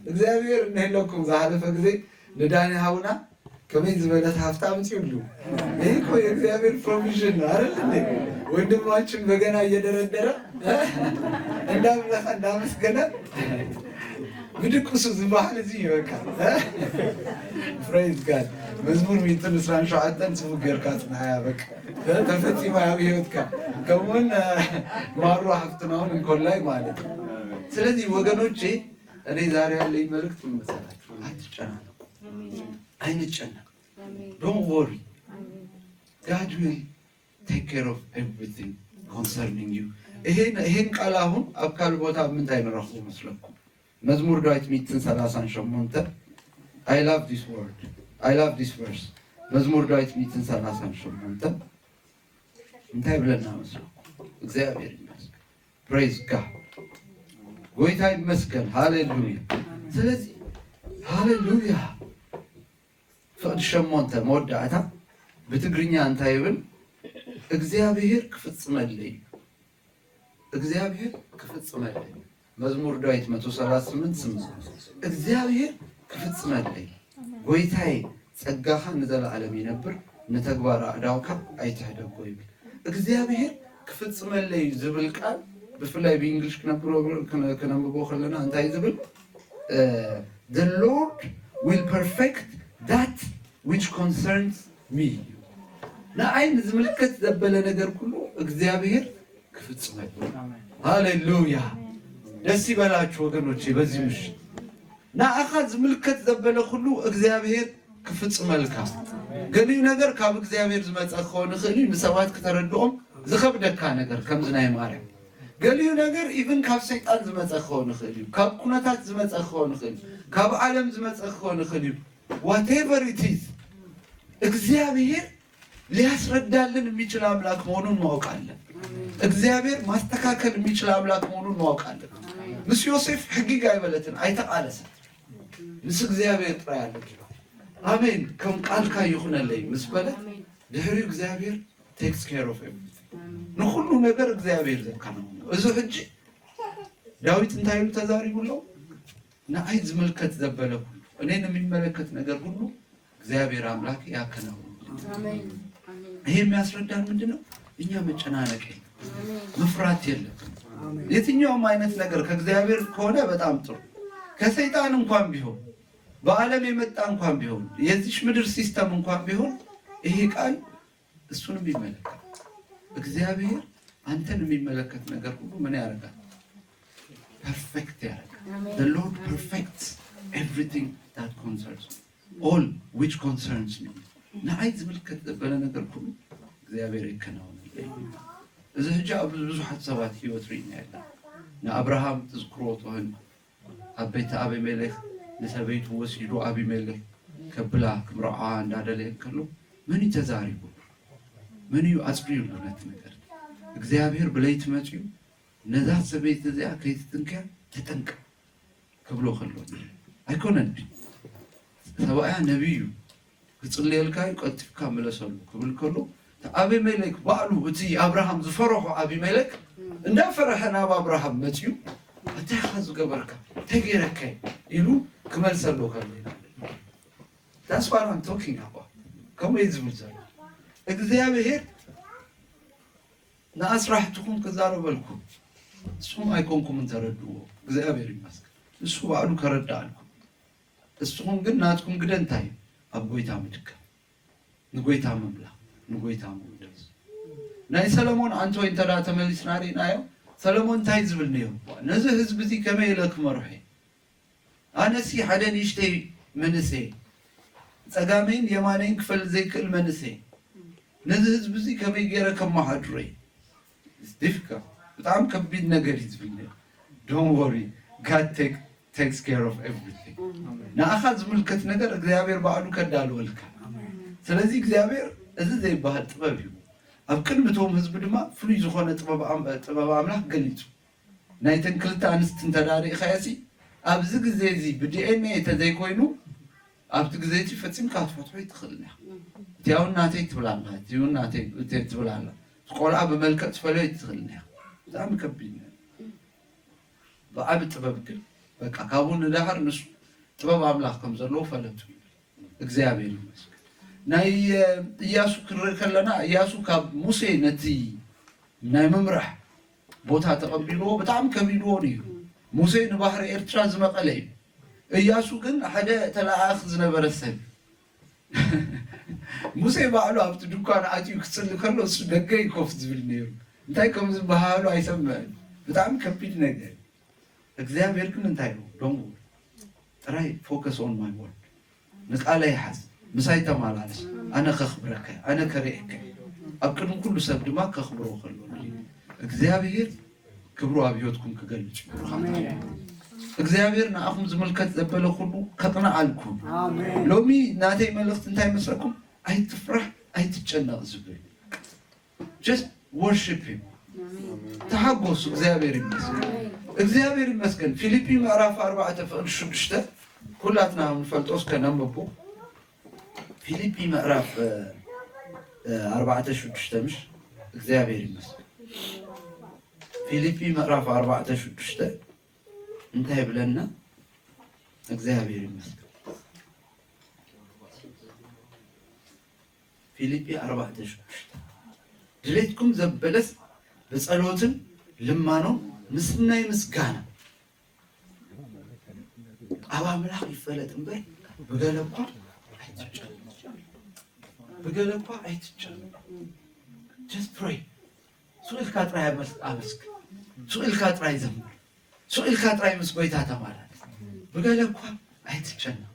እግዚአብሔር እንሄለኩም ዝሓለፈ ጊዜ ንዳኒ ሃውና ከመይ ዝበለት ሃብታ ኣምጺኡሉ። ይህ እኮ የእግዚአብሔር ፕሮቪዥን ነው አይደል እንዴ? ወንድማችን በገና እየደረደረ እንዳምለኸ እንዳመስገነ ብድቅሱ ዝበሃል እዚ እዩ በቃ። Praise God። መዝሙር ሚእትን ዕስራን ሸውዓተን ጽቡቅ ጌርካ ጽናያ በቃ። ተፈጺማ ኣብ ህይወትካ። ከምኡውን ማሩ ሃፍትና እውን እንኮላይ ማለት ነው። ስለዚህ ወገኖቼ እኔ ዛሬ ያለኝ መልእክት ምን መሰላችሁ? አትጨናነቁ። አይንጨነቅ። Don't worry. God will take care of everything concerning you። ይሄን፣ ይሄን ቃል አሁን ኣብ ካልእ ቦታ ምንታይ ንረኽቦ መስለኩም? መዝሙር ዳዊት ሚእትን ሰላሳን ሸሞንተ። I love this word. I love this verse. መዝሙር ዳዊት ሚእትን ሰላሳን ሸሞንተ እንታይ ብለና መስለኩም? እግዚኣብሔር ይመስገን። Praise God። ጎይታ ይመስገን። ሃሌሉያ። ስለዚህ ሃሌሉያ። ፍቕዲ ሸሞንተ መወዳእታ ብትግርኛ እንታይ ይብል? እግዚኣብሔር ክፍጽመለይ እዩ። እግዚኣብሔር ክፍጽመለይ። መዝሙር ዳዊት መቶ ሰላሳ ስምንት ስምንት። እግዚኣብሔር ክፍጽመለይ፣ ጎይታዬ፣ ጸጋኻ ንዘለዓለም ይነብር፣ ንተግባር ኣእዳውካ ኣይትሕደጎ ይብል። እግዚኣብሔር ክፍጽመለይ ዝብል ቃል ብፍላይ ብእንግሊሽ ክነብሮ-፣ ክነ-፣ ክነንብቦ ከለና እንታይ ዝብል? እ፣ "The Lord will perfect that which concerns me." ንዓይ ንዝምልከት ዘበለ ነገር ኩሉ እግዚኣብሔር ክፍጽመሉ። ሃሌሉያ። ደስ ይበላችሁ ወገኖቼ፣ በዚህ ምሽት ንኣኻ ዝምልከት ዘበለ ኩሉ እግዚኣብሔር ክፍጽመልካ። ገሊኡ ነገር ካብ እግዚኣብሔር ዝመጸ ክኸውን ይኽእል እዩ፣ ንሰባት ክተረድኦም ዝኸብደካ ነገር ከምዚ ናይ ማርያም። ገሊኡ ነገር ኢቭን ካብ ሰይጣን ዝመጸ ክኸውን ይኽእል እዩ፣ ካብ ኩነታት ዝመጸ ክኸውን ይኽእል እዩ፣ ካብ ዓለም ዝመጸ ክኸውን ይኽእል እዩ። Whatever it is፣ እግዚኣብሔር ሊያስረዳልን የሚችል አምላክ መሆኑን ማወቅ አለን። እግዚአብሔር ማስተካከል የሚችል አምላክ መሆኑን ማወቅ አለን። ምስ ዮሴፍ ሕጊግ አይበለትን፣ አይተቃለሰት። ምስ እግዚኣብሔር ጥራይ ኣለኪ። ኣሜን። ከም ቃልካ ይኹነለይ ምስ በለት፣ ድሕሪኡ እግዚኣብሔር takes care of everything። ንኹሉ ነገር እግዚኣብሔር ዘከናውኖ። እዚ ሕጂ ዳዊት እንታይ ኢሉ ተዛሪቡ ኣሎ? ንኣይ ዝምልከት ዘበለ ኩሉ፣ እኔን የሚመለከት ነገር ሁሉ እግዚአብሔር አምላክ ያከናውንልኝ። ይሄ የሚያስረዳን ምንድን ነው? እኛ መጨናነቅ የለም፣ መፍራት የለም። የትኛውም አይነት ነገር ከእግዚአብሔር ከሆነ በጣም ጥሩ። ከሰይጣን እንኳን ቢሆን፣ በዓለም የመጣ እንኳን ቢሆን፣ የዚች ምድር ሲስተም እንኳን ቢሆን፣ ይሄ ቃል እሱን የሚመለከት እግዚአብሔር አንተን የሚመለከት ነገር ሁሉ ምን ያደርጋል? ፐርፌክት ያደርጋል። The Lord perfects everything that concerns me, all which concerns me። ንዓይ ዝምልከት ዘበለ ነገር ኩሉ እግዚኣብሔር የከናውነለይ። እዚ ሕጂ ኣብ ብዙሓት ሰባት ህይወት ርኢና ያለ ንኣብርሃም ትዝክሮ ትሆን ኣብ ቤተ ኣቢሜሌክ ንሰበይቱ ወሲዱ ኣቢሜሌክ ከብላ ክምርዓዋ እንዳደለየ ከሎ መን እዩ ተዛሪቡ? መን እዩ ኣጽሪዩሉ ነቲ ነገር? እግዚኣብሔር ብለይቲ መጺኡ ነዛ ሰበይቲ እዚኣ ከይትትንክያ ተጠንቀ ክብሎ ከሎ ኣይኮነን። ሰብኣያ ነቢይ እዩ። ክጽልየልካ እዩ፣ ቀልጢፍካ ምለሰሉ ክብል ከሎ፣ እቲ ኣቢሜሌክ ባዕሉ፣ እቲ ኣብርሃም ዝፈረሖ ኣቢሜሌክ እንዳፈረሐ ናብ ኣብርሃም መጺኡ፣ "እንታይ ኢኻ ዝገበርካ? እንታይ ገይረካ?" ኢሉ ክመልሰሉ ከሎ ኢና። That's what I'm talking about። ከምኡ እዩ ዝብል ዘሎ። እግዚኣብሔር ንኣስራሕትኹም ክዛረበልኩም፣ ንስኹም ኣይኮንኩምን ተረድእዎ። እግዚኣብሔር ይመስገን። ንሱ ባዕሉ ከረድኣልኩም። ንስኹም ግን ናትኩም ግደ እንታይ እዩ? ኣብ ጎይታ ምድካም፣ ንጎይታ ምምላኽ፣ ንጎይታ ምውደስ። ናይ ሰለሞን ኣንቶይ እንተ ደኣ ተመሊስና ርኢናዮ፣ ሰለሞን እንታይ ዝብል ነይሩ? ነዚ ህዝቢ እዚ ከመይ ኢለ ክመርሖ እየ? ኣነሲ ሓደ ንእሽተይ መንእሰይ፣ ጸጋመይን የማነይን ክፈልጥ ዘይክእል መንእሰይ፣ ነዚ ህዝቢ እዚ ከመይ ገይረ ከመሓድሮ እየ? It's difficult። ብጣዕሚ ከቢድ ነገር እዩ ዝብል ነይሩ። Don't worry፣ God take፣ takes care of everything። ንኣኻ ዝምልከት ነገር እግዚኣብሔር ባዕሉ ከዳልወልካ። ስለዚ እግዚኣብሔር እዚ ዘይበሃል ጥበብ እዩ። ኣብ ቅድሚ እቶም ህዝቢ ድማ ፍሉይ ዝኾነ ጥበብ ኣም-፣ ጥበብ ኣምላኽ ገሊጹ። ናይተን ክልተ ኣንስቲ እንተ ደኣ ርኢኻዮሲ፣ ኣብዚ ግዜ እዚ ብዲ ኤን ኤ እንተ ዘይኮይኑ፣ ኣብቲ ግዜ እቲ ፈጺምካ ክትፈትሖ ኣይትኽእልን ኢኻ። እቲ እውን ናተይ ትብል ኣላ፣ እቲ እውን ናተይ፣ እቲ ትብል ኣላ። እቲ ቆልዓ ብመልክዕ ትፈልዮ ኣይትኽእልን ኢኻ። ብጣዕሚ ከቢድ ነገር። ብዓቢ ጥበብ ግን፣ በቃ፣ ካብኡ ንዳሕር ንሱ ጥበብ ኣምላኽ ከም ዘለዎ ፈለጡ ይብል። እግዚኣብሔር ይመስገን። ናይ፣ እ፣ እያሱ ክንርኢ ከለና፣ እያሱ ካብ ሙሴ ነቲ ናይ ምምራሕ ቦታ ተቐቢልዎ፣ ብጣዕሚ ከቢድዎ ነይሩ። ሙሴ ንባሕሪ ኤርትራ ዝመቐለ እዩ። እያሱ ግን ሓደ ተለኣኣኽ ዝነበረ ሰብ። ሙሴ ባዕሉ ኣብቲ ድኳን ኣትዩ ክጽሊ ከሎ፣ እሱ ደገ እዩ ኮፍ ዝብል ነይሩ። እንታይ ከም ዝበሃሉ ኣይሰምዕን። ብጣዕሚ ከቢድ ነገር። እግዚኣብሔር ግን እንታይ ኢሉ? Don't worry። ጥራይ focus on my word። ንቃለይ ሓዝ፣ ምሳይ ተመላለስ፣ ኣነ ከኽብረካ፣ ኣነ ከርእየካ። ኣብ ቅድሚ ኩሉ ሰብ ድማ ከኽብሮ ከሎ ንርኢ። እግዚኣብሔር ክብሩ ኣብ ህይወትኩም ክገልጽ እዩ። እግዚኣብሔር ንኣኹም ዝምልከት ዘበለ ኩሉ ከቕንዓልኩም። ኣሜን። ሎሚ ናተይ መልእኽቲ እንታይ መስለኩም? ኣይትፍራሕ፣ ኣይትጨነቕ ዝብል። Just worship him። ተሓጎሱ። እግዚኣብሔር ይመስገን። እግዚኣብሔር ይመስገን። ፊልጲ ምዕራፍ ኣርባዕተ ፍቕዲ ሽዱሽተ ኩላትና ንፈልጦ፣ እስከ ነንብቦ። ፊልጲ ምዕራፍ፣ እ፣ እ፣ ኣርባዕተ ሽዱሽተ ምሽ? እግዚኣብሔር ይመስገን። ፊልጲ ምዕራፍ ኣርባዕተ ሽዱሽተ እንታይ ይብለና? እግዚኣብሔር ይመስገን። ፊልጲ ኣርባዕተ ሽዱሽተ ድሌትኩም ዘበለስ ብጸሎትን ልማኖን ምስናይ ምስጋና ኣብ ኣምላኽ ይፈለጥ እምበር ብገለ እኳ ኣይትጨነቑ። ብገለ እኳ ኣይትጨነቑ። Just pray። ሱቕ ኢልካ ጥራይ ኣመስ-፣ ኣመስግን። ሱቕ ኢልካ ጥራይ ዘምር። ሱቕ ኢልካ ጥራይ ምስ ጎይታ ተማላለስ። ብገለ እኳ ኣይትጨነቕ።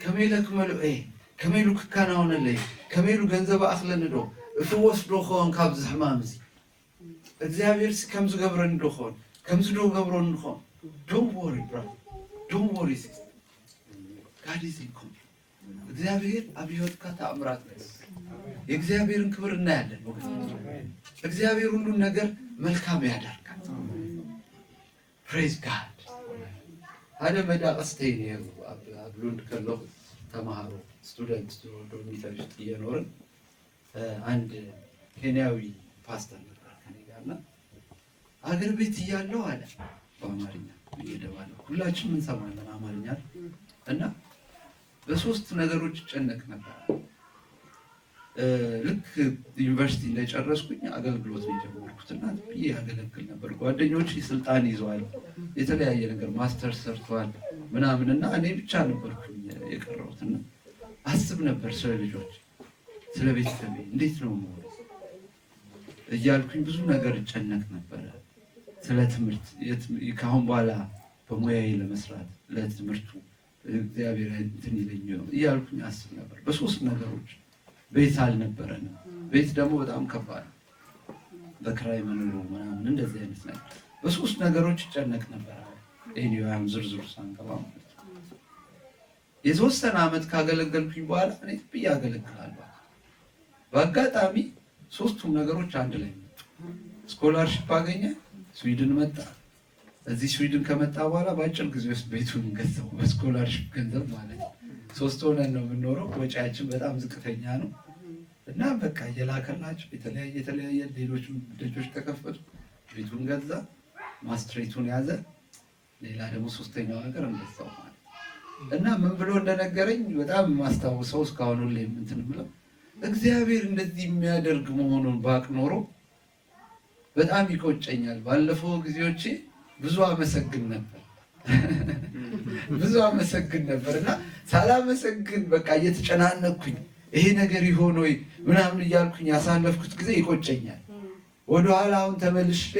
ከመይ ኢለ ክመልኦ እየ? ከመይ ኢሉ ክከናወነለይ? ከመይ ኢሉ ገንዘብ ኣኽለኒ ዶ? እፍወስ ዶ ኸውን ካብዚ ሕማም እዚ? እግዚኣብሔር ሲ ከም ዝገብረኒ ዶ ኾን? ከምዚ ዶ ገብረኒ ኾን? Don't worry, brother. Don't worry, sister. God is in control. እግዚኣብሔር ኣብ ህይወትካ ተኣምራት ይገብር። የእግዚኣብሔርን ክብር እናያለን ወገን። እግዚኣብሔር ሁሉን ነገር መልካም ያደርጋል። Praise God. ሓደ መዳቕስተይ ነይሩ ኣብ ኣብ ሉንድ ከለኹ ተማሃሮ ስቱደንት ዶርሚተሪ ውስጥ እየኖርን አንድ ኬንያዊ ፓስተር ነበር ከኔ ጋር እና አገር ቤት እያለሁ አለ በአማርኛ እየደባለሁ ሁላችንም እንሰማለን አማርኛ እና በሶስት ነገሮች ይጨነቅ ነበር። ልክ ዩኒቨርሲቲ እንደጨረስኩኝ አገልግሎት ነው የጀመርኩትና ብዬ ያገለግል ነበር። ጓደኞች ስልጣን ይዘዋል፣ የተለያየ ነገር ማስተር ሰርተዋል ምናምን እና እኔ ብቻ ነበርኩኝ የቀረሁትና አስብ ነበር ስለ ልጆች፣ ስለ ቤተሰቤ እንዴት ነው መሆን እያልኩኝ ብዙ ነገር እጨነቅ ነበረ። ስለ ትምህርት ከአሁን በኋላ በሙያዬ ለመስራት ለትምህርቱ እግዚአብሔር እንትን ይለኝ እያልኩኝ አስብ ነበር። በሶስት ነገሮች ቤት አልነበረንም። ቤት ደግሞ በጣም ከባድ በክራይ መኖሩ ምናምን እንደዚህ አይነት ነገር በሶስት ነገሮች ይጨነቅ ነበር። ይህን ዝርዝሩ ሳንገባ ማለት ነው። የተወሰነ አመት ካገለገልኩኝ በኋላ እኔ ብዬ አገለግላለሁ። በአጋጣሚ ሶስቱም ነገሮች አንድ ላይ መጡ። ስኮላርሽፕ አገኘ፣ ስዊድን መጣ። እዚህ ስዊድን ከመጣ በኋላ በአጭር ጊዜ ውስጥ ቤቱን ገዛው፣ በስኮላርሽፕ ገንዘብ ማለት ነው። ሶስት ሆነን ነው የምንኖረው። ወጪያችን በጣም ዝቅተኛ ነው እና በቃ እየላከላቸው የተለያየ የተለያየ ሌሎችም ደጆች ተከፈቱ። ቤቱን ገዛ፣ ማስትሬቱን ያዘ። ሌላ ደግሞ ሶስተኛው ነገር እንደዛው ማለት እና ምን ብሎ እንደነገረኝ በጣም ማስታውሰው እስካሁን ሁሌ እንትን ብለው እግዚአብሔር እንደዚህ የሚያደርግ መሆኑን ባቅ ኖሮ በጣም ይቆጨኛል። ባለፈው ጊዜዎቼ ብዙ አመሰግን ነበር ብዙ አመሰግን ነበር እና ሳላመሰግን በቃ እየተጨናነኩኝ ይሄ ነገር ይሆን ወይ ምናምን እያልኩኝ ያሳለፍኩት ጊዜ ይቆጨኛል። ወደኋላ አሁን ተመልሼ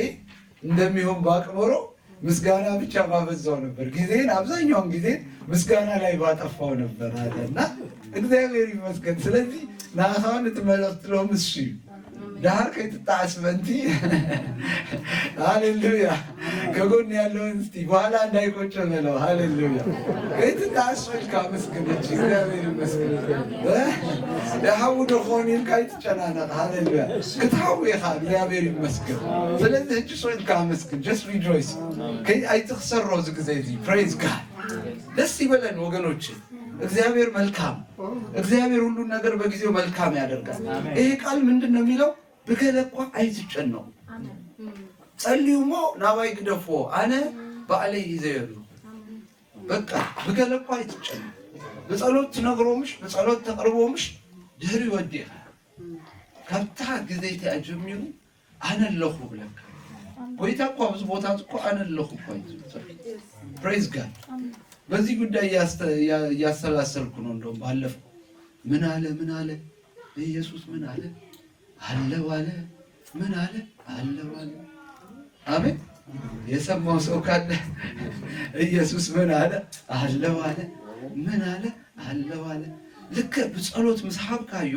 እንደሚሆን ባቅ ኖሮ ምስጋና ብቻ ባበዛው ነበር። ጊዜን አብዛኛውን ጊዜ ምስጋና ላይ ባጠፋው ነበር አለ እና እግዚአብሔር ይመስገን። ስለዚህ ንኣኻውን እቲ መልእኽቲ ሎም እሱ እዩ። ደሃር ከይትጣዓስ በንቲ ሃሌሉያ። ከጎን ያለውን እስቲ በኋላ እንዳይቆጨ በለው። ሃሌሉያ። ከይትጣዓስ ሶልካ መስገን እንጂ እግዚአብሔር ይመስገን። ደሃው ደኾን ኢልካ ይትጨናነቕ። ሃሌሉያ። ክትሃው ኢኻ። እግዚአብሔር ይመስገን። ስለዚህ እጅ ሶልካ መስገን። Just rejoice። ከይ ኣይትኽሰሮ እዚ ግዜ እዚ። Praise God። ደስ ይበለን ወገኖች። እግዚአብሔር መልካም። እግዚአብሔር ሁሉን ነገር በጊዜው መልካም ያደርጋል። ይሄ ቃል ምንድን ነው የሚለው? ብገለ እኳ ኣይትጨነቁ። ጸልዩ እሞ ናባይ ግደፍዎ፣ ኣነ ባዕለይ ይዘየሉ። በቃ ብገለ እኳ ኣይትጨነቁ። ብጸሎት ትነግሮምሽ፣ ብጸሎት ተቅርቦምሽ ድህሪ ወዲኻ ካብታ ግዜ እቲኣ ጀሚሩ ኣነ ኣለኹ ብለካ። ጎይታ እኳ ኣብዚ ቦታ እኮ ኣነ ኣለኹ እኳ እዩ ዝብል ዘሎ። Praise God። በዚህ ጉዳይ እያሰላሰልኩ ነው። እንደውም ባለፈው ምን አለ ምን አለ ኢየሱስ ምን አለ አለው አለ ምን አለ አለው አለ። አሜን። የሰማው ሰው ካለ ኢየሱስ ምን አለ አለው አለ ምን አለ አለው አለ። ልክ ብጸሎት ምስ ሓብካዮ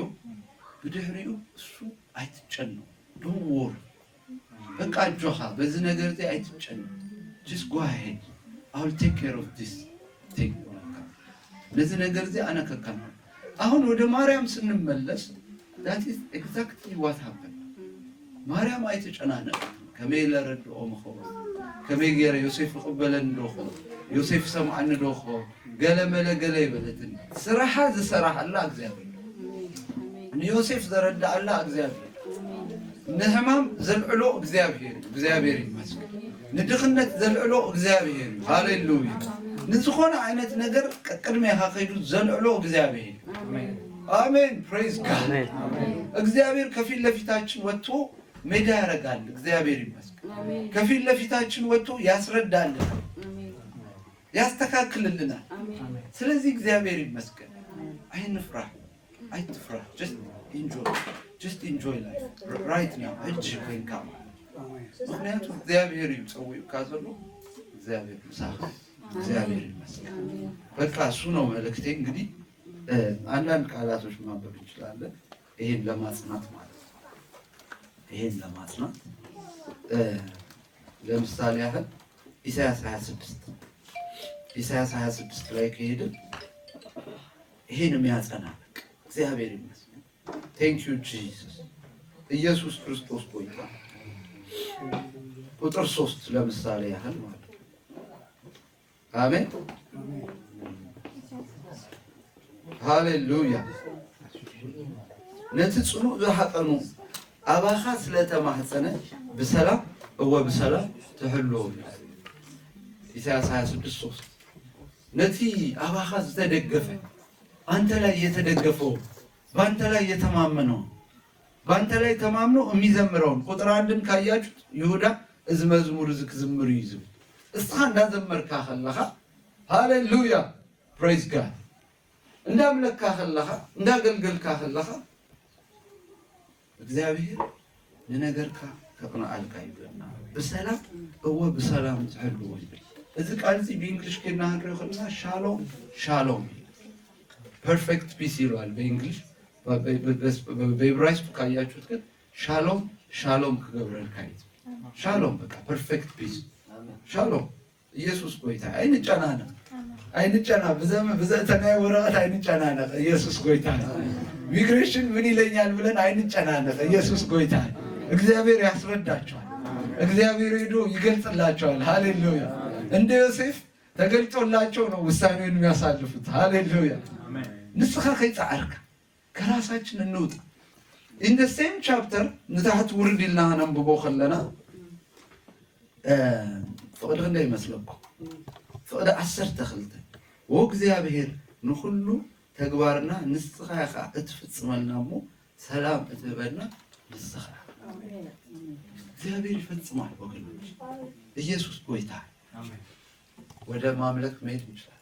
ብድሕሪኡ እሱ ኣይትጨነቕ። Don't worry። በቃ ኣጆኻ በዚ ነገር እዚ ኣይትጨነቕ። Just go ahead. I will take care of this thing. ነዚ ነገር እዚ ኣነ ከካን። አሁን ወደ ማርያም ስንመለስ that is exactly what happened። ማርያም ኣይተጨናነቀት። ከመይ ለረድኦ መኸው ከመይ ገይረ ዮሴፍ ይቕበለኒ ዶ ኾ ዮሴፍ ሰምዓኒ ዶ ኾ ገለ መለ ገለ ይበለትን ስራሓ ዝሰራሓላ እግዚኣብሔር ንዮሴፍ ዘረዳኣላ እግዚኣብሔር ንሕማም ዘልዕሎ እግዚኣብሔር እግዚኣብሔር ይመስገን። ንድኽነት ዘልዕሎ እግዚኣብሔር እዩ። ሃሌሉያ። ንዝኾነ ዓይነት ነገር ቅድሜኻ ከይዱ ዘልዕሎ እግዚኣብሔር እዩ። አሜን። Praise God። እግዚአብሔር ከፊት ለፊታችን ወጥቶ ሜዳ ያደርጋል። እግዚአብሔር ይመስገን። ከፊት ለፊታችን ወጥቶ ያስረዳልናል፣ ያስተካክልልናል። ስለዚህ እግዚአብሔር ይመስገን። አይንፍራ፣ አይትፍራ። Just enjoy, just enjoy life right now። እጅ ኮይንካ ማለት ምክንያቱ እግዚኣብሔር እዩ ጸዊዑካ ዘሎ። እግዚኣብሔር ምሳኻ እግዚአብሔር ይመስገን። በቃ እሱ ነው መልእክቴ። እንግዲህ አንዳንድ ቃላቶች ማንበብ እንችላለን። ይሄን ለማጽናት ማለት ነው። ይሄን ለማጽናት ለምሳሌ ያህል ኢሳያስ ሃያ ስድስት ኢሳያስ ሃያ ስድስት ላይ ከሄድን ይሄን የሚያጸና በቃ እግዚአብሔር ይመስገን። Thank you Jesus ኢየሱስ ክርስቶስ ጎይታ። ቁጥር ሶስት ለምሳሌ ያህል ማለት ነው። አሜን ሃሌሉያ። ነቲ ጽኑዕ ዝሃጠኑ ኣባኻ ስለተማህፀነ ብሰላም እወ ብሰላም ትሕልዎ። ኢሳያስ ሃያ ስድስት ሶስት ነቲ ኣባኻ ዝተደገፈ አንተ ላይ የተደገፈው በአንተ ላይ የተማመነው በአንተ ላይ ተማምኖ የሚዘምረውን ቁጥር አንድን ካያችሁት ይሁዳ እዚ መዝሙር እዚ ክዝምር እዩ ዝብል። እስኻ እንዳዘመርካ ከለኻ ሃሌሉያ praise God እንዳምለካ ከለኻ እንዳገልገልካ ከለኻ እግዚኣብሔር ንነገርካ ከቕንኣልካ ይብለና። ብሰላም እወ ብሰላም ትሕልዎ ይብል። እዚ ቃል እዚ ብእንግሊሽ ኬድና ክንሪኦ ከለና ሻሎም ሻሎም perfect peace ይለዋል ብእንግሊሽ። በኢብራይስጡ ካያችሁት ግን ሻሎም ሻሎም ክገብረልካ እዩ። ሻሎም በቃ perfect peace ሻሎም። ኢየሱስ ጎይታ። ኣይንጨናነቅ ኣይንጨና ብዘመ ብዘእተናይ ወረቀት ኣይንጨናነቅ። ኢየሱስ ጎይታ። ሚግሬሽን ምን ይለኛል ብለን ኣይንጨናነቅ። ኢየሱስ ጎይታ። እግዚአብሔር ያስረዳቸዋል። እግዚአብሔር ሄዶ ይገልጽላቸዋል። ሃሌሉያ። እንደ ዮሴፍ ተገልጦላቸው ነው ውሳኔውን የሚያሳልፉት። ሃሌሉያ። ንስኻ ከይጻዓርካ ከራሳችን እንውጣ። In the same chapter ንታሕቲ ውርድ ኢልና ነንብቦ ከለና ፍቕዲ ክንደይ ይመስለኩም? ፍቕዲ ዓሰርተ ክልተ ወእግዚኣብሔር ንኹሉ ተግባርና ንስኻ ኢኻ እትፍጽመልና እሞ ሰላም እትህበና ንስኻ። እግዚኣብሔር ይፈጽማል ወገኖች። ኢየሱስ ጎይታ። ወደ ማምለክ መሄድ እንችላለን።